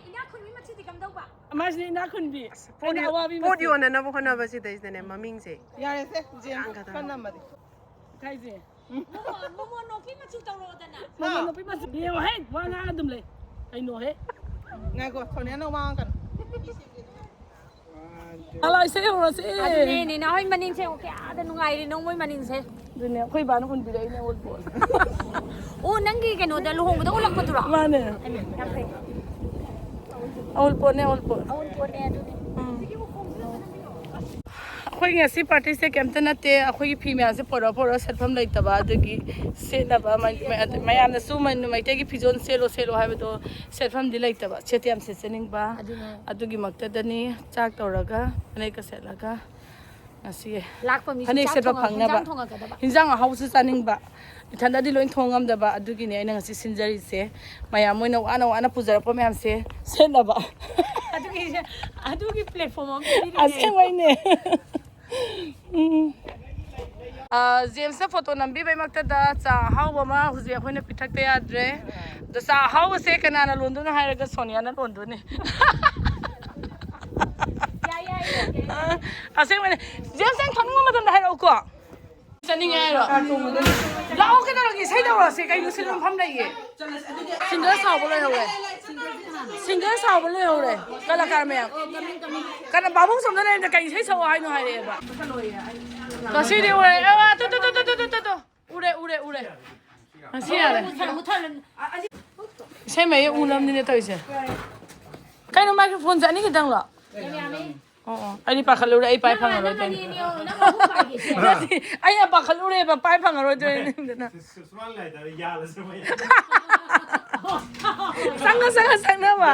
ꯏꯅꯥꯛ ꯈꯨꯟꯕꯤ ꯃꯆꯨꯗꯤ ꯀꯝꯗꯧꯕ? ꯃꯥꯁꯤꯅ ꯏꯅꯥꯛ ꯈꯨꯟꯕꯤ꯫ ꯄꯣꯠ ꯑꯩꯅ ꯌꯣ-, ꯑꯋꯥꯕꯤ ꯄꯣꯠ ꯃꯆꯨ꯫ ꯌꯣꯟꯅꯅꯕ ꯍꯣꯠꯅꯕꯁꯤꯗꯩꯁꯤꯗꯅꯦ ꯃꯃꯤꯡꯁꯦ꯫ ꯌꯥꯔꯦꯁꯦ, ꯖꯦꯝꯁ ꯈꯟꯅꯝꯃꯗꯤ꯫ ꯏꯀꯥꯏꯁꯦ꯫ ꯃꯣꯃꯣ, ꯃꯣꯃꯣ ꯅꯣꯛꯄꯤ ꯃꯆꯨ ꯇꯧꯔꯛꯑꯣꯗꯅ꯫ ꯃꯣꯃꯣ ꯅꯣꯛꯄꯤ ꯃꯆꯨ꯫ ꯌꯦꯡꯉꯣꯍꯦ, ꯋꯥ ꯉꯥꯡ ꯑꯗꯨꯝ ꯂꯩ꯫ ꯀꯩꯅꯣꯍꯦ? ꯉꯥꯏꯈꯣ, ꯁꯣꯅꯤꯌꯥ ꯅꯪ ꯋꯥ ꯉꯥꯡꯉꯛꯀꯅꯨ꯫ ꯍꯜꯂꯣ, ꯏꯁꯩ ꯍꯧꯔꯁꯦ꯫ ꯑꯗꯨꯅꯦ, ꯅꯦꯅꯥ ꯍꯣꯏ ꯃꯅꯤꯡꯁꯦ ꯌꯦꯡꯉꯣ, ꯀꯌꯥꯗ ꯅꯨꯡꯉꯥꯏꯔꯤꯅꯣ ꯃꯣꯏ ꯃꯅꯤꯡꯁꯦ꯫ ꯑꯗꯨꯅꯦ, ꯑꯩꯈꯣꯏ ꯏꯕꯥꯅ ꯎꯟꯕꯤꯔꯛꯏꯅꯦ, ꯑꯣꯜ ꯄꯣꯠ꯫ ꯑꯣ, ꯅꯪꯒꯤ ꯀꯩꯅꯣꯗ ꯂꯨꯍꯣꯡꯕꯗ ꯎꯠꯂꯛꯄꯗꯨꯔꯣ? ꯃꯥꯅꯦ꯫ ꯌꯥꯝ ꯐꯩ꯫ ꯑꯣꯜ ꯄꯣꯠꯅꯦ, ꯑꯣꯜ ꯄꯣꯠ꯫ ꯑꯣꯜ ꯄꯣꯠꯅꯦ ꯑꯗꯨꯅꯦ꯫ ꯎꯝ꯫ ꯑꯩꯈꯣꯏ ꯉꯁꯤ ꯄꯥꯔꯇꯤꯁꯦ ꯀꯩꯝꯇ ꯅꯠꯇꯦ, ꯑꯩꯈꯣꯏꯒꯤ ꯐꯤ ꯃꯌꯥꯝꯁꯦ ꯄꯣꯔꯛ ꯄꯣꯔꯛ ꯁꯦꯠꯐꯝ ꯂꯩꯇꯕ, ꯑꯗꯨꯒꯤ ꯁꯦꯠꯅꯕ ꯃ-, ꯃ-, ꯃꯌꯥꯝꯅꯁꯨ ꯃ-, ꯃꯩꯇꯩꯒꯤ ꯐꯤꯖꯣꯜ ꯁꯦꯠꯂꯣ, ꯁꯦꯠꯂꯣ ꯍꯥꯏꯕꯗꯣ ꯁꯦꯠꯐꯝꯗꯤ ꯂꯩꯇꯕ, ꯁꯦꯠꯇꯤ ꯌꯥꯝ ꯁꯦꯠꯆꯅꯤꯡꯕ꯫ ꯑꯗꯨꯅꯦ꯫ ꯑꯗꯨꯒꯤꯃꯛꯇꯗꯅꯤ ꯆꯥꯛ ꯇꯧꯔꯒ ꯐꯅꯦꯛꯀ ꯁꯦꯠꯂꯒ ꯉꯁꯤ ꯂꯥꯛꯄ ꯃꯤꯁꯨ ꯐꯅꯦꯛ ꯆꯥꯛ ꯁꯦꯠꯄ ꯊꯣꯡꯉ-, ꯐꯪꯅꯕ꯫ ꯍꯤꯟꯖꯥꯡ ꯊꯣꯡꯉꯛꯀꯗꯕ꯫ ꯍꯤꯟꯖꯥꯡ ꯑꯍꯥꯎꯕꯁꯨ ꯆꯥꯅꯤꯡꯕ꯫ ꯏꯊꯟꯗꯗꯤ ꯂꯣꯏ ꯊꯣꯡ ꯉꯝꯗꯕ, ꯑꯗꯨꯒꯤꯅꯦ ꯑꯩꯅ ꯉꯁꯤ ꯁꯤꯟꯖꯔꯤꯁꯦ꯫ ꯃꯌꯥꯝ ꯃꯣꯏꯅ ꯋꯥꯅ ꯋꯥꯅ ꯄꯨꯖꯔꯛꯄ ꯃꯌꯥꯝꯁꯦ ꯁꯦꯠꯅꯕ꯫ ꯑꯗꯨꯒꯤ, ꯑꯗꯨꯒꯤ platform ꯑꯃ ꯄꯤꯕꯤꯔꯤꯅꯦ꯫ ꯑꯁꯦꯡꯕꯩꯅꯦ꯫ ꯎꯝ꯫ ꯑ, ꯖꯦꯝꯁꯅ ꯐꯣꯇꯣ ꯅꯝꯕꯤꯕꯩꯃꯛꯇꯗ ꯆꯥ ꯑꯍꯥꯎꯕ ꯑꯃ ꯍꯧꯖꯤꯛ ꯑꯩꯈꯣꯏꯅ ꯄꯤꯊꯛꯇ ꯌꯥꯗ꯭ꯔꯦ꯫ ꯑꯗꯣ ꯆꯥ ꯑꯍꯥꯎꯕꯁꯦ ꯀꯅꯥꯅ ꯂꯣꯟꯗꯣꯏꯅꯣ ꯍꯥꯏꯔꯒ ꯁꯣꯅꯤꯌꯥꯅ ꯂꯣꯟꯗꯣꯏꯅꯤ꯫ ꯑ, ꯑꯁꯦꯡꯕꯅꯦ꯫ ꯖꯦꯝꯁ, ꯅꯪ ꯊꯣꯛꯅꯤꯡꯕ ꯃꯇꯝꯗ ꯍꯥꯏꯔꯛꯎꯀꯣ꯫ ꯆꯠꯅꯤꯡꯉꯦ ꯍꯥꯏꯔꯣ? ꯂꯥꯛꯑꯣ, ꯀꯩꯗꯧꯔꯒꯦ? ꯏꯁꯩ ꯇꯧꯔꯁꯦ꯫ ꯀꯩꯅꯣ, ꯁꯤꯗ ꯃꯐꯝ ꯂꯩꯌꯦ꯫ ꯁꯤꯡꯒꯔ ꯁꯥꯎꯕ ꯂꯣꯏꯍꯧꯔꯦ꯫ ꯁꯤꯡꯒꯔ ꯁꯥꯎꯕ ꯂꯣꯏꯍꯧꯔꯦ꯫ ꯀꯂꯥꯀꯥꯔ ꯃꯌꯥꯝ꯫ ꯀꯅꯥ, ꯕꯥꯕꯨꯡ ꯁꯣꯝꯗ ꯂꯩꯔꯝꯗ ꯀꯩ ꯏꯁꯩ ꯁꯛꯑꯣ ꯍꯥꯏꯅꯣ ꯍꯥꯏꯔꯛꯑꯦꯕ꯫ ꯉꯁꯤꯗꯤ ꯎꯔꯦ꯫ ꯑꯦ, ꯋꯥ, ꯇꯨ, ꯇꯨ, ꯇꯨ꯫ ꯎꯔꯦ, ꯎꯔꯦ, ꯎꯔꯦ꯫ ꯉꯁꯤ ꯌꯥꯔꯦ꯫ ꯏꯁꯩ ꯃꯌꯦꯛ ꯎꯅꯕꯅꯤꯅꯦ ꯇꯧꯔꯤꯁꯦ꯫ ꯀꯩꯅꯣ, ꯃꯥꯏꯀ꯭ꯔꯣꯐꯣꯟꯁꯦ ꯑꯅꯤ ꯈꯤꯇꯪꯂꯣ? ꯑꯣ, ꯑꯣ꯫ ꯑꯩꯗꯤ ꯄꯥꯈꯠꯂꯨꯔꯦ, ꯑꯩ ꯄꯥꯏ ꯐꯪꯉꯔꯣꯏꯗꯣꯏꯅꯦ꯫ ꯅꯠꯇꯦ, ꯑꯩ ꯌꯥꯝ ꯄꯥꯈꯠꯂꯨꯔꯦꯕ, ꯄꯥꯏ ꯐꯪꯉꯔꯣꯏꯗꯣꯏꯅꯦ꯫ ꯁꯨꯃꯥꯡ ꯂꯥꯏꯗ ꯌꯥꯜꯂꯁꯤꯔ ꯃꯩ? ꯆꯪꯉ, ꯆꯪꯉ, ꯆꯪꯅꯕ꯫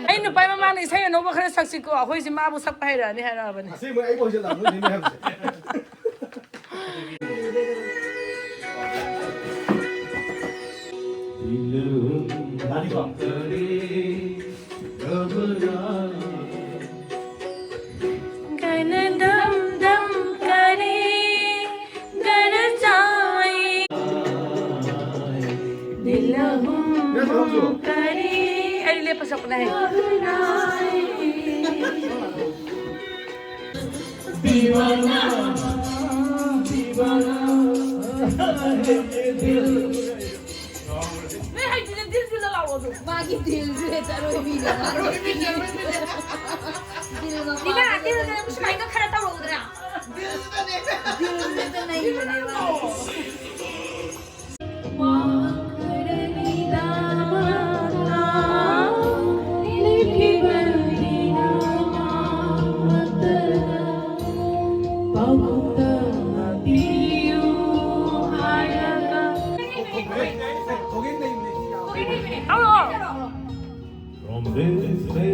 ꯑꯩ ꯅꯨꯄꯥ ꯃꯃꯥꯡꯗ ꯏꯁꯩ ꯑꯅꯧꯕ ꯈꯔ ꯁꯛꯁꯤꯀꯣ, ꯑꯩꯈꯣꯏꯁꯦ ꯃꯥꯕꯨ ꯁꯛꯄ ꯍꯩꯔꯛꯑꯅꯤ ꯍꯥꯏꯔꯛꯑꯕꯅꯦ꯫ ꯑꯁꯦꯡꯕ ꯑꯩꯕꯨ ꯍꯧꯖꯤꯛ ꯂꯥꯛꯅꯣꯏꯅꯦ ꯃꯌꯥꯝꯁꯦ꯫ ꯑꯩ ꯂꯦꯞꯄ ꯁꯛꯄꯅ ꯍꯩ꯫ ꯅꯣꯏ ꯍꯩꯇ꯭ꯔꯤꯗ ꯗꯤꯜ ꯗꯤꯜꯗ ꯂꯥꯎꯔꯣ ꯑꯗꯨ꯫ ꯃꯥꯒꯤ ꯗꯤꯜꯁꯦ ꯍꯦꯛꯇ ꯑꯔꯣꯏꯕꯤꯅꯦ꯫ ꯑꯔꯣꯏꯕꯤꯅꯦ, ꯑꯔꯣꯏꯕꯤꯅꯦ꯫ ꯗꯤꯜ ꯃꯄꯥ ꯂꯤꯅꯥ, ꯗꯤꯜꯗ ꯁꯨꯃꯥꯏꯅ ꯈꯔ ꯇꯧꯔꯛꯎꯗꯅ꯫ ꯗꯤꯜꯁꯤꯗꯅꯦ꯫ ꯗꯤꯜꯁꯤꯗ ꯅꯩꯕꯅꯦꯕ꯫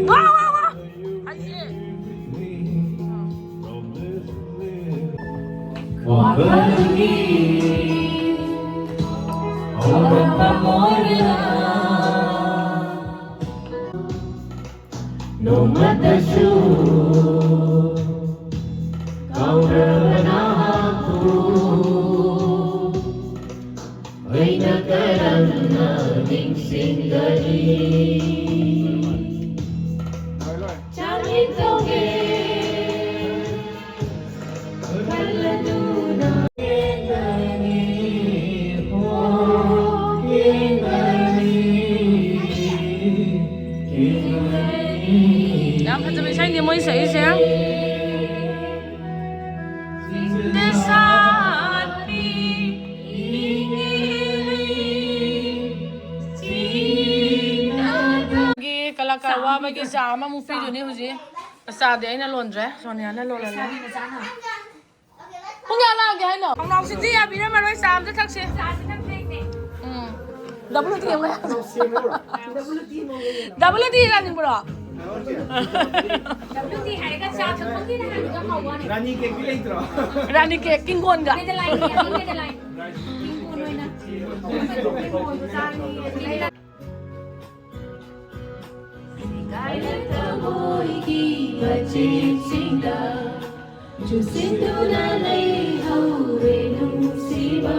ꯋꯥ, ꯋꯥ, ꯋꯥ꯫ ꯍꯩꯌꯦ꯫ ꯋꯥꯈꯜꯒꯤ ꯍꯧꯔꯛꯐꯝ ꯑꯣꯏꯅ ꯅꯣꯡꯃꯇꯁꯨ ꯀꯥꯎꯔꯕ ꯅꯍꯥꯛꯄꯨ ꯑꯩꯅ ꯀꯔꯝꯅ ꯅꯤꯡꯁꯤꯡꯒꯅꯤ? ꯆꯥꯛꯂꯦꯟ ꯇꯧꯒꯦ ꯈꯜꯂꯗꯨꯅ꯫ ꯌꯥꯝ ꯐꯖꯕ ꯏꯁꯩꯅꯦ ꯃꯣꯏ ꯁꯛꯏꯁꯦ꯫ ꯀꯂꯥꯀꯥꯔ ꯋꯥꯕꯒꯤ ꯆꯥ ꯑꯃꯃꯨꯛ ꯄꯤꯗꯣꯏꯅꯦ ꯍꯧꯖꯤꯛ꯫ ꯆꯥꯗꯤ ꯑꯩꯅ ꯂꯣꯟꯗ꯭ꯔꯦ, ꯁꯣꯅꯤꯌꯥꯅ ꯂꯣꯜꯂꯅꯤ꯫ ꯄꯨꯡ ꯀꯌꯥ ꯂꯥꯛꯑꯒꯦ ꯍꯥꯏꯅꯣ? ꯈꯣꯡꯅꯥꯎꯁꯤꯗꯤ ꯌꯥꯕꯤꯔꯝꯃꯔꯣꯏ, ꯆꯥ ꯑꯝꯇ ꯊꯛꯁꯤ꯫ ꯎꯝ꯫ ꯗꯕꯜ ꯇꯤ ꯑꯃꯒ ꯌꯥꯗ꯭ꯔꯣ? ꯗꯕꯜ ꯇꯤ ꯆꯥꯅꯤꯡꯕ꯭ꯔꯣ? ꯗꯕꯜ ꯇꯤ ꯍꯥꯏꯔꯒ ꯆꯥ ꯊꯛꯐꯝꯒꯤ ꯅꯍꯥꯟꯗꯨꯗ ꯍꯥꯎꯕ ꯋꯥꯅꯤ꯫ ꯔꯥꯅꯤ ꯀꯦꯛꯇꯤ ꯂꯩꯇ꯭ꯔꯣ? ꯔꯥꯅꯤ ꯀꯦꯛ, ꯀꯤꯡꯒꯣꯟꯒ꯫ ꯃꯦꯗꯂꯥꯏꯟ, ꯀꯤꯡꯒꯣꯟ ꯑꯣꯏꯅ꯫ ꯁꯦꯒꯥꯏꯔꯛꯇ ꯃꯣꯏꯒꯤ ꯃꯆꯦꯠꯁꯤꯡꯗ ꯆꯨꯁꯤꯟꯗꯨꯅ ꯂꯩꯍꯧꯔꯦ ꯅꯨꯡꯁꯤꯕ꯫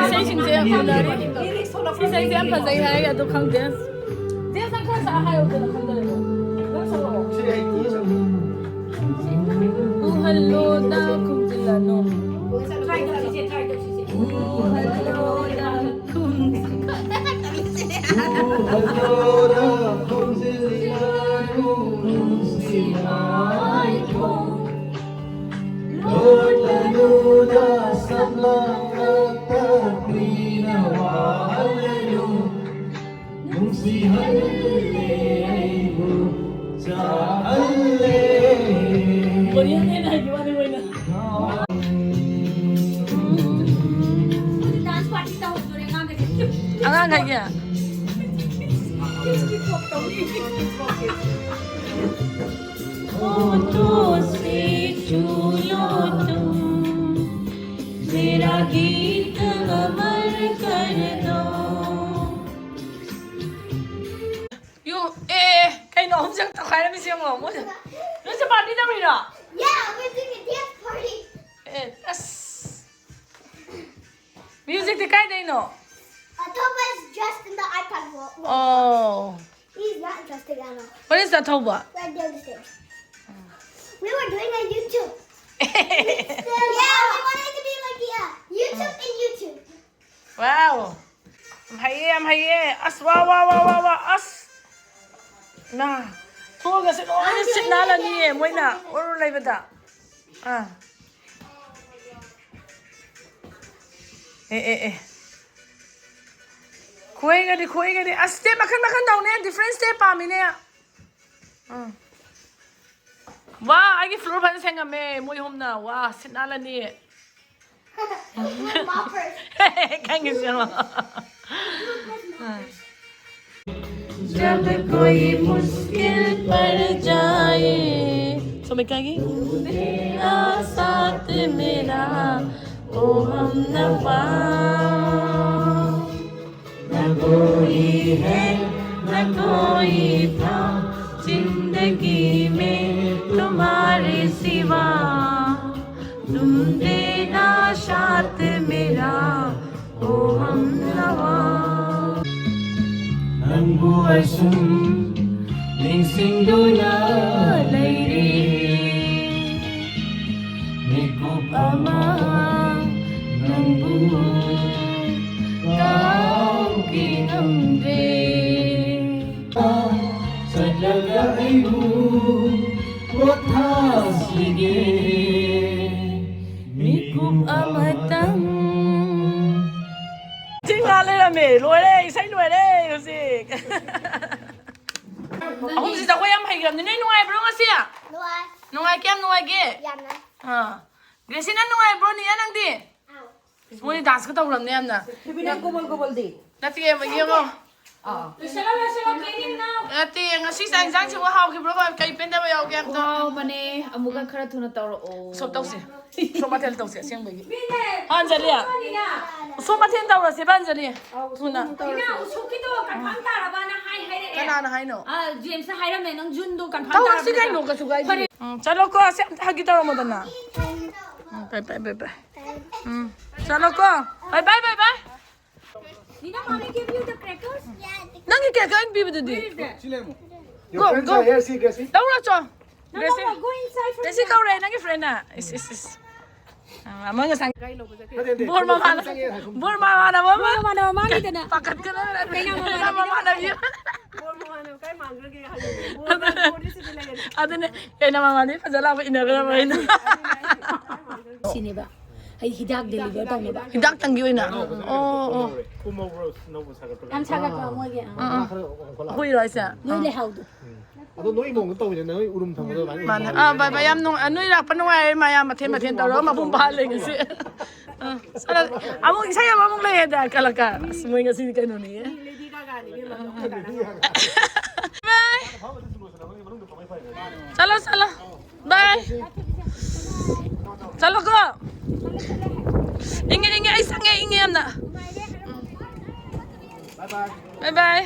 ꯏꯁꯩꯁꯤꯡꯁꯦ ꯌꯥꯝ ꯐꯖꯔꯦ꯫ ꯏꯁꯩꯁꯦ ꯌꯥꯝ ꯐꯖꯩ ꯍꯥꯏ, ꯑꯗꯣ ꯈꯪꯗꯦ꯫ ꯖꯦꯁ, ꯅꯪ ꯈꯔ ꯁꯛꯑ ꯍꯥꯏꯌꯨꯗꯅ, ꯈꯪꯗ꯭ꯔꯗꯤ꯫ ꯅꯪ ꯁꯛꯂꯛꯑꯣ꯫ ꯎꯍꯜꯂꯣꯗ ꯈꯨꯝꯖꯤꯜꯂꯅꯨ꯫ Try ꯇꯧꯁꯤꯁꯦ, try ꯇꯧꯁꯤꯁꯦ꯫ ꯎꯍꯜꯂꯣꯗ ꯈꯨꯝꯖꯤꯜꯂꯅꯨ꯫ ꯎꯍꯜꯂꯣꯗ ꯈꯨꯝꯖꯤꯜꯂꯅꯨ, ꯅꯨꯡꯁꯤ ꯃꯥꯏꯊꯣꯡ꯫ ꯂꯣꯠꯂꯅꯨꯗ ꯁꯝꯂꯥꯡꯂꯛꯇ ꯀꯨꯏꯅ ꯋꯥꯍꯜꯂꯅꯨ꯫ ꯅꯨꯡꯁꯤꯍꯜꯂꯦ ꯑꯩꯕꯨ ꯆꯥꯛꯍꯜꯂꯦ꯫ ꯀꯣꯔꯤꯌꯟ ꯍꯦꯟꯅ ꯍꯩꯕ ꯋꯥꯅꯤ ꯃꯣꯏꯅ꯫ Dance party ꯇꯧꯍꯧꯗꯣꯔꯦ ꯑꯉꯥꯡꯈꯩꯁꯦ꯫ ꯑꯉꯥꯡꯈꯩꯒꯤ? Hotho se chulotho, mera geet amar kar do. ꯌꯨ ꯑꯦ, ꯀꯩꯅꯣ ꯑꯍꯨꯝꯁꯦ ꯇꯧꯈꯥꯏꯔꯝꯃꯤꯁꯦ ꯌꯦꯡꯉꯣ ꯃꯣꯏꯅ꯫ ꯅꯣꯏꯁꯦ ꯄꯥꯔꯇꯤ ꯇꯧꯔꯤꯔꯣ? Yeah, we're doing a dance party. ꯑꯦ ꯑꯁ, ꯃ꯭ꯌꯨꯖꯤꯛꯇꯤ ꯀꯥꯏꯗꯩꯅꯣ? Atoba is dressed in the iPad world. Oh, He's not dressed in Anna. What is that, Toba? Right down the stairs. We were doing a YouTube. Yeah, we wanted to be like, yeah, YouTube and YouTube. Wow, ꯌꯥꯝ ꯍꯩꯌꯦ, ꯌꯥꯝ ꯍꯩꯌꯦ. ꯑꯁ, ꯋꯥ ꯋꯥ ꯋꯥ ꯋꯥ ꯋꯥ ꯑꯁ, ꯃꯥ, ꯊꯣꯡꯒꯁꯦ ꯂꯣꯏꯅ ꯁꯤꯠ ꯅꯥꯜꯂꯅꯤꯌꯦ ꯃꯣꯏꯅ ꯑꯣꯔ ꯂꯩꯕꯗ. ꯑꯥ, ꯑꯦ ꯑꯦ ꯑꯦ, ꯈꯣꯏꯒꯗꯤ ꯈꯣꯏꯒꯗꯤ ꯑꯁ, ꯁ꯭ꯇꯦꯞ ꯃꯈꯟ ꯃꯈꯟ ꯇꯧꯅꯦ, ꯗꯤꯐ꯭ꯔꯦꯟ ꯁ꯭ꯇꯦꯞ ꯄꯥꯝꯃꯤꯅꯦ. ꯑꯥ, ꯋꯥ, ꯑꯩꯒꯤ ꯐ꯭ꯂꯣꯔ ꯐꯖꯅ ꯁꯦꯡꯉꯝꯃꯦ ꯃꯣꯏ ꯑꯍꯨꯝꯅ. ꯋꯥ, ꯁꯤꯠ ꯅꯥꯜꯂꯅꯤ. We're moppers. ꯈꯪꯉꯤꯁꯦ ꯌꯦꯡꯉꯣ. जब कोई मुश्किल पड़ जाए, तो मैं क्या गई? तेरा साथ मेरा, ओ हम नवा. न कोई है, न कोई था जिंदगी में तुम्हारे सिवा. तुम देना साथ मेरा, ओ हम नवा. ꯅꯪꯕꯨ ꯑꯁꯨꯝ ꯅꯤꯡꯁꯤꯡꯗꯨꯅ ꯂꯩꯔꯤ. ꯃꯤꯀꯨꯞ ꯑꯃ ꯅꯪꯕꯨ ꯀꯥꯎꯕꯤ ꯉꯝꯗ꯭ꯔꯦ. ꯆꯠꯂꯒ ꯑꯩꯕꯨ ꯄꯣꯊꯥꯁꯤꯒꯦ. ꯃꯤꯀꯨꯞ ꯑꯃꯇꯪ. ꯆꯤꯡ ꯂꯥ ꯂꯩꯔꯝꯃꯦ. ꯂꯣꯏꯔꯦ, ꯏꯁꯩ ꯂꯣꯏꯔꯦ ꯍꯧꯖꯤꯛ. ꯑꯍꯨꯝꯁꯤ ꯖꯒꯣꯏ ꯌꯥꯝ ꯍꯩꯈ꯭ꯔꯕꯅꯤ꯫ ꯅꯣꯏ ꯅꯨꯡꯉꯥꯏꯕ꯭ꯔꯣ ꯉꯁꯤ? ꯅꯨꯡꯉꯥꯏ꯫ ꯅꯨꯡꯉꯥꯏ, ꯀꯌꯥꯝ ꯅꯨꯡꯉꯥꯏꯒꯦ? ꯌꯥꯝꯅ꯫ ꯑꯥ, ꯒ꯭ꯔꯦꯁꯤ, ꯅꯪ ꯅꯨꯡꯉꯥꯏꯕ꯭ꯔꯣ? ꯅꯤꯌꯥ, ꯅꯪꯗꯤ? ꯑꯥꯎ꯫ ꯃꯣꯏꯗꯤ ꯗꯥꯟꯁꯀ ꯇꯧꯔꯝꯅꯦ ꯌꯥꯝꯅ. ꯁꯨꯕꯤꯅ ꯒꯣꯕꯜ ꯒꯣꯕꯜꯗꯤ? ꯅꯠꯇꯦ, ꯌꯦꯡꯉꯣ. ꯂꯣꯏꯁꯜꯂꯣ, ꯂꯣꯏꯁꯜꯂꯣ, clean it now. ꯅꯠꯇꯦ, ꯉꯁꯤ ꯆꯥꯛ ꯏꯟꯁꯥꯡꯁꯤꯕꯨ ꯍꯥꯎꯈꯤꯕ꯭ꯔꯣ? ꯀꯩ ꯄꯦꯟꯗꯕ ꯌꯥꯎꯒꯦ ꯑꯝꯇ? ꯍꯥꯎꯕꯅꯦ꯫ ꯑꯃꯨꯛꯀ ꯈꯔ ꯊꯨꯅ ꯇꯧꯔꯛꯑꯣ꯫ ꯎꯁꯣꯞ ꯇꯧꯁꯦ꯫ ꯎꯁꯣꯞ ꯃꯊꯦꯜ ꯇꯧꯁꯦ ꯑꯁꯦꯡꯕꯒꯤ꯫ ꯃꯤꯅꯦ, ꯍꯥ, ꯑꯟꯖꯂꯤ? ꯎꯁꯣꯞꯅꯤꯅ꯫ ꯎꯁꯣꯞ ꯃꯊꯦꯜ ꯇꯧꯔꯁꯦꯕ, ꯑꯟꯖꯂꯤ꯫ ꯑꯧ, ꯎꯁꯣꯞ ꯊꯨꯅ꯫ ꯃꯊꯦꯜ ꯇꯧꯔꯁꯦ꯫ ꯃꯤꯅ ꯎꯁꯣꯞꯀꯤꯗꯣ confirm ꯇꯥꯔꯕꯅ ꯍꯥꯏ ꯍꯥꯏꯔꯛꯑꯦ꯫ ꯀꯅꯥꯅ ꯍꯥꯏꯅꯣ? ꯑ, ꯖꯦꯝꯁꯅ ꯍꯥꯏꯔꯝꯃꯦ, ꯅꯪ ꯖꯨꯟꯗꯣ confirm ꯇꯧꯔꯁꯤ ꯇꯥꯔꯕꯅ꯫ ꯀꯩꯅꯣ, ꯀꯩꯁꯨ ꯀꯥꯏꯗꯦ꯫ ꯐꯔꯦ꯫ ꯎꯝ, ꯆꯠꯂꯣꯀꯣ, ꯑꯁꯤ ꯑꯝꯇ ꯍꯒꯤ ꯇꯧꯔꯝꯃꯣꯗꯅ꯫ ꯎꯝ, ꯎꯝ, bye, bye, bye, bye. Um, ꯆꯠꯂꯣꯀꯣ꯫ Bye, bye, bye, bye. Nina, mommy give you the crackers? ꯅꯪꯒꯤ cake ꯑꯩꯅ ꯄꯤꯕꯗꯨꯗꯤ꯫ Where is that? Go, go. Here, see, Gracie. ꯂꯧꯔꯣ ꯆꯣ꯫ No, no, Gracie. No, go inside first. Gracie ꯀꯧꯔꯦ ꯅꯪꯒꯤ friendꯅ꯫ ꯏꯁ, ꯏꯁ, ꯏꯁ꯫ ꯑ, ꯑꯃ ꯉꯁꯥꯏ ꯅꯠꯇꯦ, ꯅꯠꯇꯦ. ꯕꯣꯔ ꯃꯃꯥꯟꯅꯕ, ꯕꯣꯔ ꯃꯃꯥꯟꯅꯕ ꯑꯃ꯫ ꯕꯣꯔ ꯃꯃꯥꯟꯅꯕ ꯃꯥꯡꯈꯤꯗꯅ꯫ ꯄꯥꯈꯠꯀꯅꯨ꯫ ꯀꯩꯅꯥ ꯃꯃꯥꯟꯅꯕꯤ꯫ ꯀꯩꯅꯥ ꯃꯃꯥꯟꯅꯕꯤ꯫ ꯕꯣꯔ ꯃꯃꯥꯟꯅꯕ ꯀꯥꯏ ꯃꯥꯡꯈ꯭ꯔꯒꯦ ꯍꯪꯉꯦ꯫ ꯕꯣꯔ ꯃꯃꯥꯟꯅꯕ ꯕꯣꯔꯗꯤ ꯁꯤꯗ ꯂꯩꯔꯦ꯫ ꯑꯗꯨꯅꯦ, ꯀꯩꯅꯥ ꯃꯃꯥꯟꯅꯕꯤ ꯐꯖ ꯂꯥꯎꯕ ꯏꯟꯅꯒ꯭ꯔꯕ ꯑꯩꯅ꯫ ꯑꯗꯨꯅꯦ ꯍꯥꯏꯁꯦ꯫ ꯁꯤꯅꯦꯕ꯫ ꯑꯩ ꯍꯤꯗꯥꯛ deliver ꯇꯧꯅꯕ꯫ ꯍꯤꯗꯥꯛꯇꯪꯒꯤ ꯑꯣꯏꯅ? ꯑꯣ, ꯑꯣ꯫ ꯌꯥꯝ ꯁꯥꯒꯠꯄ ꯃꯣꯏꯒꯤ, ꯑꯥ꯫ ꯑꯥ, ꯑꯥ꯫ ꯑꯩꯈꯣꯏꯔꯣ ꯍꯥꯏꯁꯦ? ꯅꯣꯏ ꯑꯥ꯫ ꯂꯩꯍꯥꯎꯗꯣ꯫ ꯑꯗꯣ ꯅꯣꯏ ꯃꯑꯣꯡꯗ ꯇꯧꯋꯤꯅꯦ, ꯅꯣꯏ ꯎꯔꯨꯝ ꯊꯝꯕꯗꯣ ꯑꯗꯨꯃꯥꯏꯅ ꯃꯥꯅꯦ꯫ ꯎꯔꯨꯝ ꯑꯥ, ꯊꯝꯕꯗꯣ꯫ ꯕꯥꯏ, ꯕꯥꯏ, ꯌꯥꯝ ꯅꯨꯡꯉꯥꯏ, ꯅꯣꯏ ꯂꯥꯛꯄ ꯅꯨꯡꯉꯥꯏꯔꯦ, ꯃꯌꯥꯝ ꯃꯊꯦꯜ ꯃꯊꯦꯜ ꯇꯧꯔꯒ ꯃꯄꯨꯡ ꯐꯥꯍꯜꯂꯦ ꯉꯁꯤ꯫ ꯑꯥ, ꯆꯠꯂꯣ꯫ ꯑꯃꯨꯛ ꯏꯁꯩ ꯑꯃꯃꯨꯛ ꯂꯩꯌꯦꯗ, ꯀꯂꯥꯀꯥꯔ꯫ ꯑꯁ, ꯃꯣꯏ ꯉꯁꯤꯗꯤ ꯀꯩꯅꯣꯅꯦ꯫ ꯕꯥꯏ꯫ ꯆꯠꯂꯣ, ꯆꯠꯂꯣ꯫ ꯕꯥꯏ꯫ ꯆꯠꯂꯣꯀꯣ꯫ ꯏꯪꯉꯦ, ꯏꯪꯉꯦ, ꯑꯩ ꯁꯪꯉꯦ, ꯏꯪꯉꯦ ꯌꯥꯝꯅ꯫ ꯕꯥꯏ ꯕꯥꯏ꯫